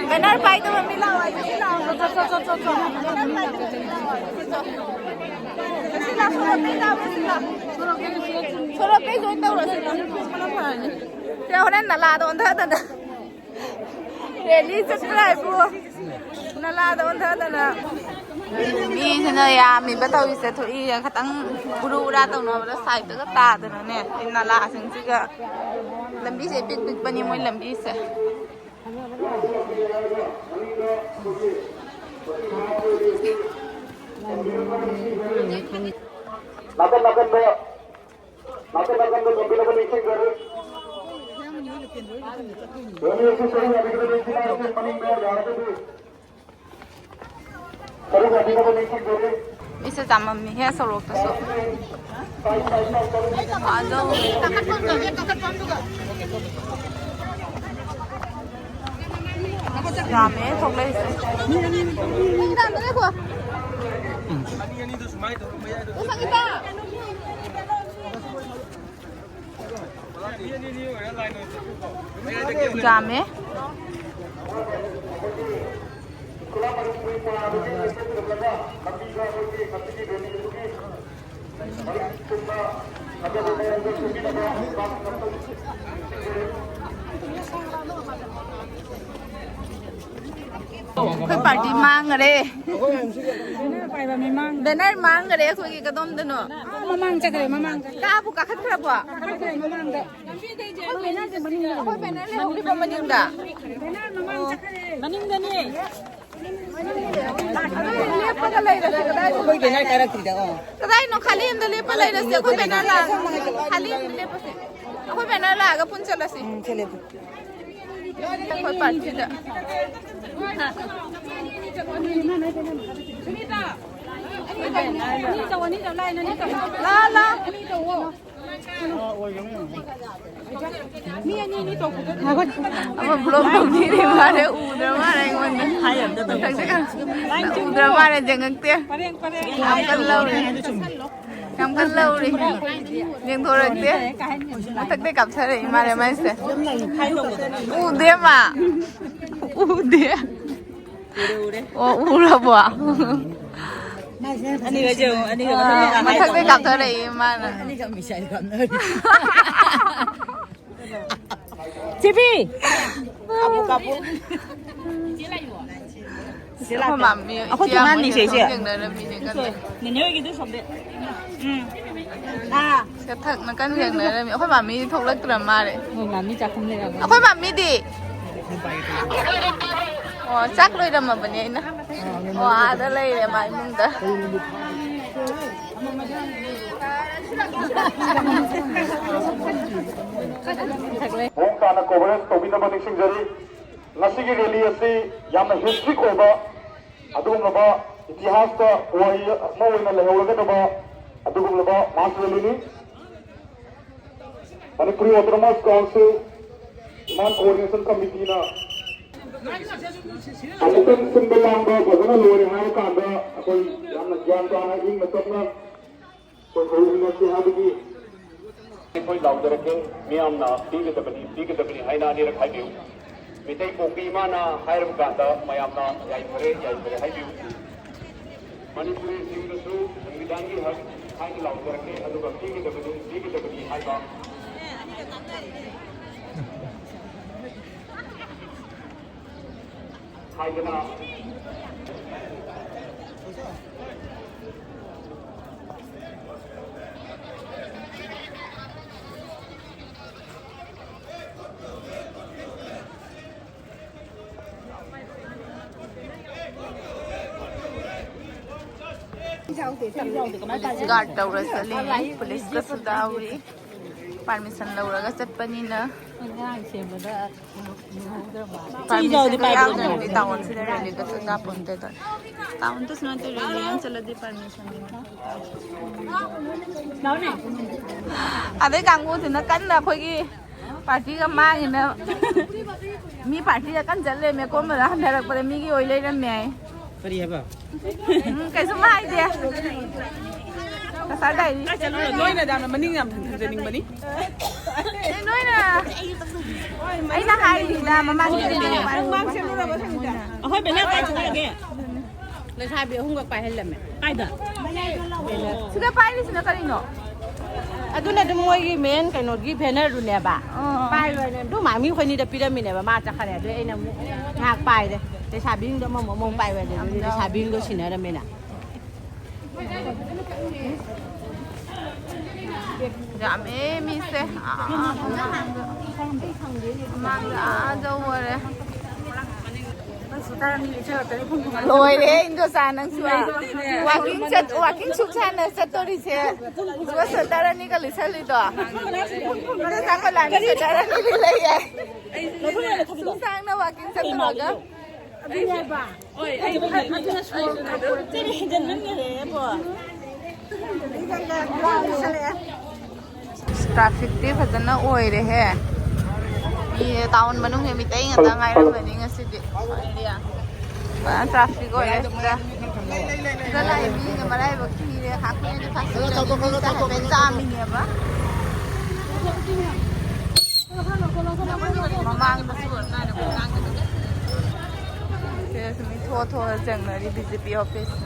Banner ꯄꯥꯏꯗꯕ ꯃꯤ ꯂꯥꯛꯑꯣ, ꯑꯩ ꯁꯤ ꯂꯥꯛꯑꯣ꯫ ꯆꯣ, ꯆꯣ, ꯆꯣ, ꯆꯣ, ꯆꯣ꯫ Banner ꯄꯥꯏꯗꯕ ꯃꯤ ꯂꯥꯛꯑꯣ, ꯑꯩ ꯁꯤ ꯂꯥꯛꯑꯣ, ꯁꯣꯔꯣꯛꯇꯩ ꯂꯥꯛꯑꯣ, ꯁꯤ ꯂꯥꯛꯑꯣ꯫ ꯁꯣꯔꯣꯛꯇꯩ join ꯇꯧꯔꯣ, ꯁꯤ ꯂꯥꯛꯑꯣ꯫ ꯁꯤ ꯍꯣꯔꯦꯟ ꯅꯂꯥꯗ ꯑꯣꯟꯊꯗꯅ꯫ ꯔꯦꯂꯤ ꯆꯠꯄ꯭ꯔꯥ ꯍꯥꯏꯕꯨ? ꯅꯂꯥꯗ ꯑꯣꯟꯊꯗꯅ꯫ ꯃꯤꯁꯤꯅ ꯌꯥꯝꯃꯤꯕ ꯇꯧꯔꯤꯁꯦ, ꯊꯣꯛꯏ ꯈꯇꯪ ꯎꯔꯨ ꯎꯔꯥ ꯇꯧꯅꯕꯗ ꯁꯥꯏꯠꯇꯒ ꯇꯥꯗꯅꯅꯦ, ꯁꯤ ꯅꯂꯥꯁꯤꯡꯁꯤꯒ꯫ ꯂꯝꯕꯤꯁꯦ ꯏꯄꯤꯛ ꯄꯤꯛꯄꯅꯤ ꯃꯣꯏ ꯂꯝꯕꯤꯁꯦ꯫ ꯅꯥꯀꯟ ꯅꯥꯀꯟꯗ, ꯅꯥꯀꯟ ꯅꯥꯀꯟꯗ ꯊꯝꯕꯤꯅꯕ ꯅꯤꯡꯁꯤꯡꯖꯔꯤ꯫ ꯂꯝꯕꯤ ꯑꯁꯤ ꯆꯍꯤ ꯌꯥꯝꯃꯤꯕꯗ ꯅꯤꯡꯁꯤꯡꯖꯔꯤ, ꯃꯅꯤꯡꯗ ꯌꯥꯔꯒꯗꯤ ꯁꯔꯨꯛ ꯌꯥꯕꯤꯅꯕ ꯅꯤꯡꯁꯤꯡꯖꯔꯤ꯫ ꯃꯤꯁꯦ ꯆꯥꯃꯝꯃꯤꯍꯦ ꯁꯣꯔꯣꯛꯇꯁꯨ꯫ ꯌꯥꯝꯃꯦ ꯊꯣꯛꯂꯛꯏꯁꯦ꯫ ꯌꯥꯝꯃꯦ꯫ ꯑꯩꯈꯣꯏ ꯄꯥꯔꯇꯤ ꯃꯥꯡꯈꯔꯦ꯫ ꯕꯦꯅꯔ ꯃꯥꯡꯈꯔꯦ ꯑꯩꯈꯣꯏꯒꯤ꯫ ꯀꯗꯣꯝꯗꯅꯣ? ꯃꯃꯥꯡ ꯆꯠꯈ꯭ꯔꯦ, ꯃꯃꯥꯡ꯫ ꯀꯥꯕꯨ ꯀꯥꯈꯠꯈ꯭ꯔꯕꯣ? ꯀꯥꯈꯠꯈ꯭ꯔꯦ ꯃꯃꯥꯡꯗ꯫ ꯑꯩꯈꯣꯏ ꯕꯦꯅꯔ ꯃꯅꯤꯡꯗ꯫ ꯑꯩꯈꯣꯏ ꯕꯦꯅꯔ ꯂꯩꯍꯧꯔꯤꯕ ꯃꯅꯤꯡꯗ꯫ ꯕꯦꯅꯔ ꯃꯃꯥꯡ ꯆꯠꯈ꯭ꯔꯦ꯫ ꯃꯅꯤꯡꯗꯅꯦ꯫ ꯑꯗꯨꯗꯤ ꯂꯦꯞꯄꯒ ꯂꯩꯔꯁꯦ꯫ ꯀꯗꯥꯏꯗ? ꯑꯩꯈꯣꯏ ꯕꯦꯅꯔ ꯀꯥꯔꯛꯇ꯭ꯔꯤꯗ, ꯑꯣ꯫ ꯀꯗꯥꯏꯅꯣ? ꯈꯥꯂꯤ ꯑꯃꯗ ꯂꯦꯞꯄ ꯂꯩꯔꯁꯦ꯫ ꯑꯩꯈꯣꯏ ꯕꯦꯅꯔ ꯂꯥꯛ-, ꯈꯥꯂꯤ ꯑꯃꯗ ꯂꯦꯞꯄꯁꯦ꯫ ꯑꯩꯈꯣꯏ ꯕꯦꯅꯔ ꯂꯥꯛꯑꯒ ꯄꯨꯟ ꯆꯠꯂꯁꯤ꯫ ꯎꯝ, ꯆꯠꯂꯦ꯫ ꯑꯩꯈꯣꯏ ꯄꯥꯔꯇꯤꯗ꯫ ꯂꯥ, ꯂꯥ꯫ ꯑꯃ ꯕ꯭ꯂꯣꯛ ꯇꯧꯕꯤꯔꯦ ꯃꯥꯅꯦ, ꯎꯗ꯭ꯔ ꯃꯥꯅꯦ ꯑꯩꯉꯣꯟꯗ꯫ ꯎꯗ꯭ꯔ ꯃꯥꯅꯦ, ꯌꯦꯡꯉꯛꯇꯦ꯫ ꯌꯥꯝ ꯀꯟꯅ ꯂꯧꯔꯦ꯫ ꯌꯥꯝ ꯀꯟꯅ ꯂꯧꯔꯦ꯫ ꯌꯦꯡꯊꯣꯔꯛꯇꯦ꯫ ꯃꯊꯛꯇꯩ ꯀꯥꯞꯊꯔꯛꯏ ꯃꯥꯅꯦ ꯃꯥꯏꯁꯦ꯫ ꯎꯗꯦ ꯃꯥ꯫ ꯎꯗꯦ꯫ ꯑꯣ, ꯎꯔꯕꯣ? ꯑꯅꯤꯒ ꯌꯦꯡꯉꯣ, ꯑꯅꯤꯒ ꯃꯊꯛꯇꯩ ꯀꯥꯞꯊꯔꯛꯏ ꯃꯥꯅ꯫ ꯆꯦꯕꯤ! ꯀꯥꯄꯨ, ꯀꯥꯄꯨ꯫ ꯑꯩꯈꯣꯏ ꯃꯥꯝꯃꯤ, ꯑꯩꯈꯣꯏ ꯏꯆꯦ ꯊꯣꯡꯒꯥꯟꯅꯤ, ꯑꯃꯣꯏꯅ ꯁꯦ, ꯏꯆꯦ꯫ ꯊꯣꯡ ꯌꯦꯡꯅꯔꯝꯃꯤꯅꯦ ꯀꯟꯅ꯫ ꯅꯦꯅꯦ ꯍꯣꯏꯒꯤꯗꯨ ꯁꯣꯝꯗ꯫ ꯎꯝ꯫ ꯑꯥ꯫ ꯁꯦ ꯊꯛꯅ ꯀꯟꯅ ꯌꯦꯡꯅꯔꯝꯃꯤ꯫ ꯑꯩꯈꯣꯏ ꯃꯥꯝꯃꯤ ꯊꯣꯛꯂꯛꯇ꯭ꯔ ꯃꯥꯜꯂꯦ꯫ ꯃꯣꯏ ꯃꯥꯝꯃꯤ ꯆꯥꯛꯈꯨꯝ ꯂꯩꯔꯝꯃꯅꯤ꯫ ꯑꯩꯈꯣꯏ ꯃꯥꯝꯃꯤꯗꯤ? ꯑꯣ, ꯆꯥꯛ ꯂꯣꯏꯔꯝꯃꯕꯅꯦ ꯑꯩꯅ꯫ ꯑꯣ, ꯑꯥꯗ ꯂꯩꯔꯦ ꯃꯥ ꯏꯃꯨꯡꯗ꯫ ꯃꯑꯣꯡ ꯇꯥꯅ ꯀꯣꯚꯔꯦꯖ ꯇꯧꯕꯤꯅꯕ ꯅꯤꯡꯁꯤꯡꯖꯔꯤ꯫ ꯉꯁꯤꯒꯤ ꯔꯦꯂꯤ ꯑꯁꯤ ꯌꯥꯝꯅ ꯍꯤꯁꯇ꯭ꯔꯤꯛ ꯑꯣꯏꯕ, ꯑꯗꯨꯒꯨꯝꯂꯕ ꯏꯇꯤꯍꯥꯁꯇ ꯄꯨꯋꯥꯔꯤ ꯑꯃ ꯑꯣꯏꯅ ꯂꯩꯍꯧꯔꯒꯗꯕ ꯑꯗꯨꯒꯨꯝꯂꯕ ꯃꯥꯁ ꯔꯦꯂꯤꯅꯤ꯫ ꯃꯅꯤꯄꯨꯔꯤ ꯑꯣꯇꯣꯅꯣꯃꯁ ꯀꯥꯎꯟꯁꯤꯜ ꯏꯃꯥꯟ ꯀꯣꯑꯣꯔꯗꯤꯅꯦꯁꯟ ꯀꯃꯤꯇꯤꯅ ꯑꯃꯨꯛꯇꯪ ꯁꯤꯟꯕ ꯂꯥꯡꯕ ꯐꯖꯅ ꯂꯣꯏꯔꯦ ꯍꯥꯏꯔ ꯀꯥꯟꯗ ꯑꯩꯈꯣꯏ ꯌꯥꯝꯅ ꯒ꯭ꯌꯥꯟ ꯇꯥꯅ ꯏꯪꯅ ꯇꯞꯅ ꯑꯩꯈꯣꯏ ꯍꯧꯃꯤꯟꯅꯁꯤ ꯍꯥꯏꯕꯒꯤ ꯑꯩꯈꯣꯏ ꯂꯥꯎꯖꯔꯛꯀꯦ꯫ ꯃꯤꯌꯥꯝꯅ ꯄꯤꯒꯗꯕꯅꯤ, ꯄꯤꯒꯗꯕꯅꯤ ꯍꯥꯏꯅ ꯑꯅꯤꯔꯛ ꯍꯥꯏꯕꯤꯌꯨ꯫ ꯃꯤꯇꯩ ꯄꯣꯛꯄꯤ ꯏꯃꯥꯅ ꯍꯥꯏꯔꯕ ꯀꯥꯟꯗ ꯃꯌꯥꯝꯅ ꯌꯥꯏꯐꯔꯦ, ꯌꯥꯏꯐꯔꯦ ꯍꯥꯏꯕꯤꯌꯨ꯫ ꯃꯅꯤꯄꯨꯔꯤꯁꯤꯡꯗꯁꯨ ꯁꯪꯕꯤꯙꯥꯟꯒꯤ ꯍꯛ ꯍꯥꯏꯅ ꯂꯥꯎꯖꯔꯛꯀꯦ, ꯑꯗꯨꯒ ꯄꯤꯒꯗꯕꯅꯤ, ꯄꯤꯒꯗꯕꯅꯤ ꯍꯥꯏꯕ ꯍꯥꯏꯗꯅ ꯄꯨꯂꯤꯁ ꯒꯥꯔꯗ ꯇꯧꯔ ꯆꯠꯂꯤ꯫ ꯄꯨꯂꯤꯁꯀꯁꯨ ꯌꯥꯎꯔꯤ꯫ ꯄꯥꯔꯃꯤꯁꯟ ꯂꯧꯔꯒ ꯆꯠꯄꯅꯤꯅ꯫ ꯄꯥꯔꯃꯤꯁꯟꯒ ꯌꯥꯎꯗ꯭ꯔꯗꯤ ꯇꯥꯎꯟꯁꯤꯗ ꯔꯦꯂꯤꯒ ꯆꯠ ꯌꯥꯄꯣꯟꯇꯦꯗꯣ꯫ ꯇꯥꯎꯟꯗꯁꯨ ꯅꯠꯇꯦ, ꯔꯦꯂꯤ ꯑꯃ ꯆꯠꯂꯗꯤ ꯄꯥꯔꯃꯤꯁꯟ꯫ ꯑꯗꯩ ꯀꯥꯡꯕꯨꯁꯤꯅ ꯀꯟꯅ ꯑꯩꯈꯣꯏꯒꯤ ꯄꯥꯔꯇꯤꯒ ꯃꯥꯡꯉꯤꯅ ꯃꯤ ꯄꯥꯔꯇꯤꯗ ꯀꯟꯅ ꯆꯠ ꯂꯩꯔꯝꯃꯦ꯫ ꯀꯣꯝꯕꯗ ꯍꯟꯊꯔꯛꯄꯗ ꯃꯤꯒꯤ ꯑꯣꯏ ꯂꯩꯔꯝꯃꯦ꯫ ꯀꯔꯤ ꯍꯥꯏꯕ? ꯎꯝ, ꯀꯩꯁꯨꯝ ꯍꯥꯏꯗꯦ꯫ ꯀꯁꯥꯔ ꯗꯥꯏꯔꯤ꯫ ꯅꯣꯏꯅ ꯌꯥꯝꯅ ꯃꯅꯤꯡ ꯌꯥꯝ ꯍꯟꯖꯅꯤꯡꯕꯅꯤ꯫ ꯑꯦ, ꯅꯣꯏꯅ ꯑꯩꯅ ꯍꯥꯏꯔꯤꯗ ꯃꯃꯥꯡꯗ ꯅꯪ ꯃꯥꯡ ꯁꯦꯝꯃꯨꯔꯕ ꯁꯪꯗ? ꯑꯩꯈꯣꯏ ꯕꯦꯅꯔ ꯄꯥꯏꯔꯛꯑꯒꯦ꯫ ꯂꯩꯁꯥꯕꯤ ꯑꯍꯨꯝꯈꯛ ꯄꯥꯏꯍꯜꯂꯝꯃꯦ꯫ ꯀꯥꯏꯗ? ꯁꯤꯗ ꯄꯥꯏꯔꯤꯁꯤꯅ ꯀꯔꯤꯅꯣ? ꯑꯗꯨꯅ ꯑꯗꯨꯝ ꯃꯣꯏꯒꯤ ꯃꯦꯟ ꯀꯩꯅꯣꯒꯤ ꯕꯦꯅꯔꯗꯨꯅꯦꯕ꯫ ꯑꯣ꯫ ꯄꯥꯏꯔꯣꯏꯅꯦ꯫ ꯑꯗꯨ ꯃꯥ ꯃꯤ ꯑꯩꯈꯣꯏꯅꯤꯗ ꯄꯤꯔꯝꯃꯤꯅꯦꯕ꯫ ꯃꯥ ꯆꯠꯈ꯭ꯔꯦ꯫ ꯑꯗꯨ ꯑꯩꯅ ꯑꯃꯨꯛ ꯉꯥꯏꯍꯥꯛ ꯄꯥꯏꯔꯦ꯫ ꯂꯩꯁꯥꯕꯤꯁꯤꯡꯗꯣ ꯑꯃꯃꯨꯛ ꯑꯃꯃꯨꯛ ꯄꯥꯏꯔꯦ꯫ ꯑꯗꯨꯗꯤ ꯂꯩꯁꯥꯕꯤꯁꯤꯡꯗꯣ ꯁꯤꯟꯅꯔꯝꯃꯦꯅ꯫ ꯌꯥꯝꯃꯦ ꯃꯤꯁꯦ꯫ ꯑꯥ, ꯃꯃꯥꯡꯗ, ꯃꯃꯥꯡꯗ ꯑꯥ ꯌꯧꯔꯦ꯫ ꯂꯣꯏꯔꯦ, ꯏꯟꯗꯣꯆꯥ, ꯅꯪꯁꯨ꯫ ꯋꯥꯀꯤꯡ ꯆꯠ-, ꯋꯥꯀꯤꯡ ꯁꯨꯛ ꯁꯥꯟꯅ ꯆꯠꯇꯣꯔꯤꯁꯦ꯫ ꯑꯗꯨꯒ ꯁ꯭ꯋꯦꯇꯔ ꯑꯅꯤꯒ ꯂꯤꯠꯁꯜꯂꯤꯗꯣ꯫ ꯏꯟꯗꯣꯆꯥ ꯀꯣꯂꯥꯅ ꯁ꯭ꯋꯦꯇꯔ ꯑꯅꯤ ꯂꯤꯠ ꯂꯩꯌꯦ꯫ ꯁꯨꯝ ꯁꯥꯡꯅ ꯋꯥꯀꯤꯡ ꯆꯠꯇꯣꯔꯒ꯫ ꯇ꯭ꯔꯥꯐꯤꯛꯇꯤ ꯐꯖꯅ ꯑꯣꯏꯔꯦꯍꯦ꯫ ꯃꯤ ꯇꯥꯎꯟ ꯃꯅꯨꯡꯁꯦ ꯃꯤꯇꯩ ꯉꯥꯛꯇ ꯉꯥꯏꯔꯝꯃꯅꯤ ꯉꯁꯤꯗꯤ꯫ ꯐꯖꯅ ꯇ꯭ꯔꯥꯐꯤꯛ ꯑꯣꯏꯔꯦ ꯁꯤꯗ꯫ ꯁꯤꯗ ꯂꯥꯛꯏ ꯃꯤꯁꯤꯡꯁꯦ ꯃꯔꯥꯏꯕꯛ ꯊꯤꯔꯦ꯫ ꯈꯥꯛꯄꯤꯔꯗꯤ ꯐꯥꯁꯇ ꯐꯨꯗꯀꯤ ꯃꯤꯁꯦ ꯍꯥꯏꯐꯦꯠ ꯆꯥꯝꯃꯤꯅꯦꯕ꯫ ꯃꯃꯥꯡꯗꯁꯨ ꯁꯤꯗꯁꯨ ꯃꯤ ꯊꯣꯛꯑ ꯊꯣꯛꯑ ꯆꯪꯅꯔꯤ ꯕꯤ ꯖꯦ ꯄꯤ ꯑꯣꯐꯤꯁ꯫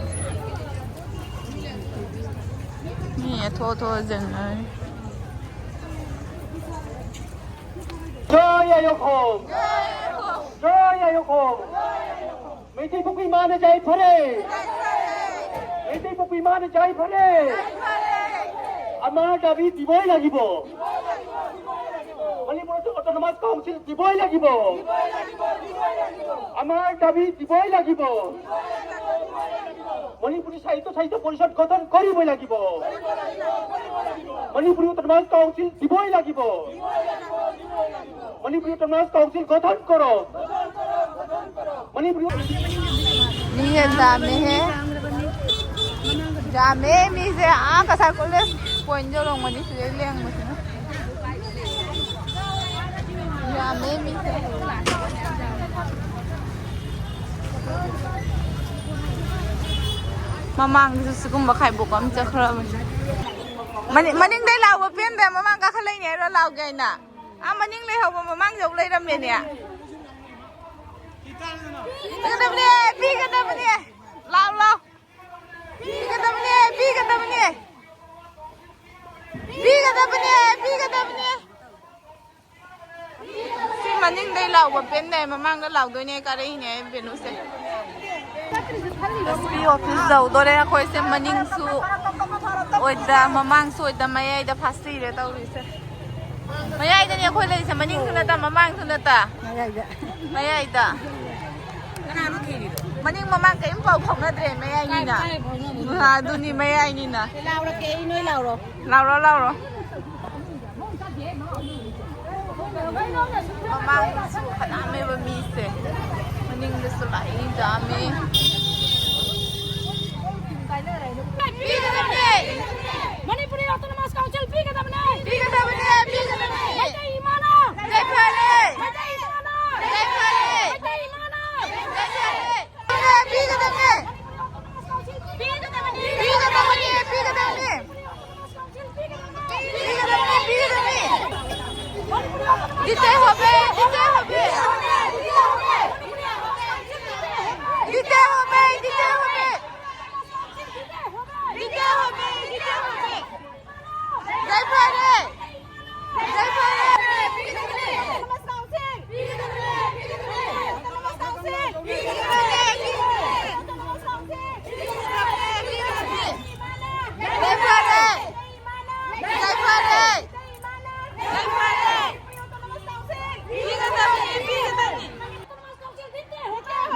ꯃꯤ ꯊꯣꯛꯑ ꯊꯣꯛꯑ ꯆꯪꯅꯔꯤ꯫ ꯖꯣꯏ ꯑꯌꯣꯈꯣꯝ! ꯖꯣꯏ ꯑꯌꯣꯈꯣꯝ! ꯃꯩꯇꯩ ꯄꯣꯛꯄꯤ ꯏꯃꯥꯅ ꯌꯥꯏꯐꯔꯦ! ꯃꯩꯇꯩ ꯄꯣꯛꯄꯤ ꯏꯃꯥꯅ ꯌꯥꯏꯐꯔꯦ! আমাৰ দাবী দিবই লাগিব। মণিপুৰত অট'নমাছ কাউন্সিল দিবই লাগিব। আমাৰ দাবী দিবই লাগিব। মণিপুৰী সাহিত্য সাহিত্য পৰিষদ গঠন কৰিবই লাগিব। মণিপুৰী অট'নমাছ কাউন্সিল দিবই লাগিব। মণিপুৰী অট'নমাছ কাউন্সিল গঠন কৰক। ꯃꯅꯤꯄꯨꯔꯤ ꯃꯤ ꯌꯥꯝ ꯌꯥꯝꯃꯦꯍꯦ꯫ ꯌꯥꯝꯃꯦ ꯃꯤꯁꯦ꯫ ꯑꯥ ꯀꯁꯥꯔ ꯀꯣꯂꯦꯖ ꯄꯣꯏꯟ ꯌꯧꯔꯝꯒꯅꯤ ꯁꯤꯗꯩ ꯂꯦꯡꯕꯁꯤꯅ꯫ ꯌꯥꯝꯃꯦ ꯃꯤꯁꯦ꯫ ꯃꯃꯥꯡꯗꯁꯨ ꯁꯤꯒꯨꯝꯕ ꯈꯥꯏꯕꯣꯛ ꯑꯃ ꯆꯠꯈ꯭ꯔꯕꯅꯤ꯫ ꯃꯅꯤꯡ-, ꯃꯅꯤꯡꯗꯩ ꯂꯥꯎꯕ ꯄꯦꯟꯗ꯭ꯔꯦ꯫ ꯃꯃꯥꯡ ꯀꯥꯈꯠꯂꯛꯏꯅꯦ ꯍꯥꯏꯔꯣ ꯂꯥꯎꯒꯦ ꯍꯥꯏꯅ꯫ ꯑꯥ, ꯃꯅꯤꯡ ꯂꯩꯍꯧꯕ ꯃꯃꯥꯡ ꯌꯧ ꯂꯩꯔꯝꯃꯦꯅꯦ꯫ ꯄꯤꯒꯗꯕꯅꯦ, ꯄꯤꯒꯗꯕꯅꯦ꯫ ꯂꯥꯎ, ꯂꯥꯎ꯫ ꯄꯤꯒꯗꯕꯅꯦ, ꯄꯤꯒꯗꯕꯅꯦ꯫ ꯄꯤꯒꯗꯕꯅꯦ, ꯄꯤꯒꯗꯕꯅꯦ꯫ ꯁꯤ ꯃꯅꯤꯡꯗꯩ ꯂꯥꯎꯕ ꯄꯦꯟꯗꯦ, ꯃꯃꯥꯡꯗ ꯂꯥꯎꯗꯣꯏꯅꯦ, ꯀꯥꯔꯛꯏꯅꯦ ꯕꯦꯅꯨꯁꯦ꯫ ꯑꯦꯁ ꯄꯤ ꯑꯣꯐꯤꯁ ꯌꯧꯗꯣꯔꯦ ꯑꯩꯈꯣꯏꯁꯦ, ꯃꯅꯤꯡꯁꯨ ꯑꯣꯏꯗ, ꯃꯃꯥꯡꯁꯨ ꯑꯣꯏꯗ, ꯃꯌꯥꯏꯗ ꯐꯥꯁꯤꯔꯦ ꯇꯧꯔꯤꯁꯦ꯫ ꯃꯌꯥꯏꯗꯅꯦ ꯑꯩꯈꯣꯏ ꯂꯩꯔꯤꯁꯦ, ꯃꯅꯤꯡꯁꯨ ꯅꯠꯇ, ꯃꯃꯥꯡꯁꯨ ꯅꯠꯇ꯫ ꯃꯌꯥꯏꯗ꯫ ꯃꯌꯥꯏꯗ꯫ ꯀꯅꯥꯅꯣ ꯊꯤꯔꯤꯗꯣ? ꯃꯅꯤꯡ ꯃꯃꯥꯡ ꯀꯔꯤꯝ ꯄꯥꯎ ꯐꯥꯎꯅꯗ꯭ꯔꯦ, ꯃꯌꯥꯏꯅꯤꯅ꯫ ꯀꯥꯏ, ꯀꯥꯏ ꯐꯥꯎꯅꯗꯣꯏꯅꯣ? ꯑꯥ, ꯑꯗꯨꯅꯤ, ꯃꯌꯥꯏꯅꯤꯅ꯫ ꯂꯥꯎꯔꯛꯀꯦ ꯑꯩ, ꯅꯣꯏ ꯂꯥꯎꯔꯣ꯫ ꯂꯥꯎꯔꯣ, ꯂꯥꯎꯔꯣ꯫ ꯃꯃꯥꯡꯗꯁꯨ ꯐꯅꯌꯥꯝꯃꯦꯕ ꯃꯤꯁꯦ, ꯃꯅꯤꯡꯗꯁꯨ ꯂꯥꯛꯏ ꯌꯥꯝꯃꯦ꯫ ꯄꯤꯒꯗꯕꯅꯦ! ꯃꯅꯤꯄꯨꯔꯤ ꯑꯣꯇꯣꯅꯣꯃꯁ ꯀꯥꯎꯟꯁꯤꯜ ꯄꯤꯒꯗꯕꯅꯦ! ꯄꯤꯒꯗꯕꯅꯦ! ꯄꯤꯒꯗꯕꯅꯦ! ꯃꯩꯇꯩ ꯏꯃꯥꯅ! ꯌꯥꯏꯐꯔꯦ! ꯃꯩꯇꯩ ꯏꯃꯥꯅ! ꯌꯥꯏꯐꯔꯦ! ꯃꯩꯇꯩ ꯏꯃꯥꯅ! ꯌꯥꯏꯐꯔꯦ! ꯄꯤꯒꯗꯕꯅꯦ! ꯄꯤꯒꯗꯕꯅꯦ! ꯄꯤꯒꯗꯕꯅꯦ! দিতে হবে, দিতে হবে। দিতে হবে, দিতে হবে। দিতে হবে, দিতে হবে। জয় ভারত। জয় ভারত। জয় ভারত। জয় ভারত। জয় ভারত।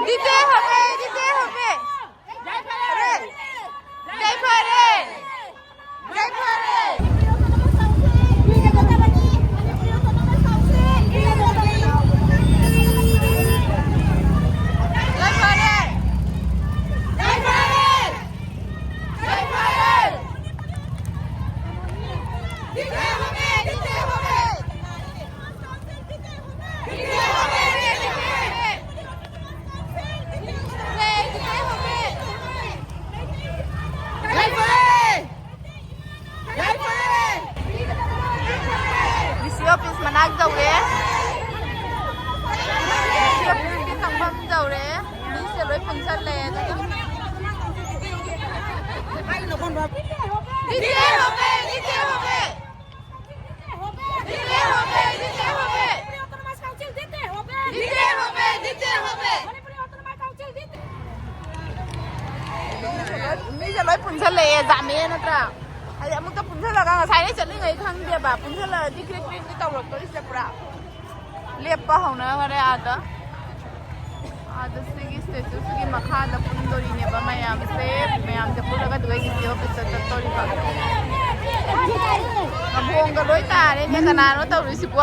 দিতে হবে, দিতে হবে। জয় ভারত। জয় ভারত। জয় ভারত। জয় ভারত। জয় ভারত। জয় ভারত। দিতে হবে, দিতে হবে। দিতে হবে, দিতে হবে। ꯗꯤ ꯁꯤ ꯑꯣꯐꯤꯁ ꯃꯅꯥꯛ ꯌꯧꯔꯦ꯫ ꯗꯤ ꯁꯤ ꯑꯣꯐꯤꯁꯀꯤ ꯆꯪꯐꯝ ꯌꯧꯔꯦ꯫ ꯃꯤꯁꯦ ꯂꯣꯏ ꯄꯨꯟꯁꯜꯂꯦ꯫ ꯑꯗꯨꯒ ꯗꯤ ꯁꯤ ꯑꯣꯐꯤꯁ, ꯗꯤ ꯁꯤ ꯑꯣꯐꯤꯁ꯫ ꯆꯠꯂꯛꯑꯦ, ꯖꯥꯝꯃꯦ ꯅꯠꯇ꯭ꯔꯥ? ꯍꯥꯏꯗꯤ ꯑꯃꯨꯛꯇ ꯄꯨꯟꯁꯤꯜꯂꯒ ꯉꯁꯥꯏꯗꯩ ꯆꯠꯂꯤꯉꯩ ꯈꯪꯗꯦꯕ, ꯄꯨꯟꯁꯤꯜꯂꯛꯑꯗꯤ ꯀ꯭ꯔꯤꯛ ꯀ꯭ꯔꯤꯛꯇꯤ ꯇꯧꯔꯛꯇꯣꯔꯤꯁꯦ ꯄꯨꯔꯥ꯫ ꯂꯦꯞꯄ ꯍꯧꯅꯈ꯭ꯔꯦ ꯑꯥꯗ꯫ ꯑꯥꯗ ꯁꯤꯒꯤ ꯁ꯭ꯇꯦꯆꯨꯁꯤꯒꯤ ꯃꯈꯥꯗ ꯄꯨꯟꯗꯣꯔꯤꯅꯦꯕ ꯃꯌꯥꯝꯁꯦ꯫ ꯃꯌꯥꯝꯁꯦ ꯄꯨꯜꯂꯒ ꯑꯗꯨꯒ ꯗꯤ ꯁꯤ ꯑꯣꯐꯤꯁꯇ ꯆꯠꯇꯣꯔꯤꯕ꯫ ꯅꯝꯕꯣꯡꯒ ꯂꯣꯏ ꯇꯥꯔꯦꯅꯦ, ꯀꯅꯥꯅꯣ ꯇꯧꯔꯤꯁꯤꯕꯣ?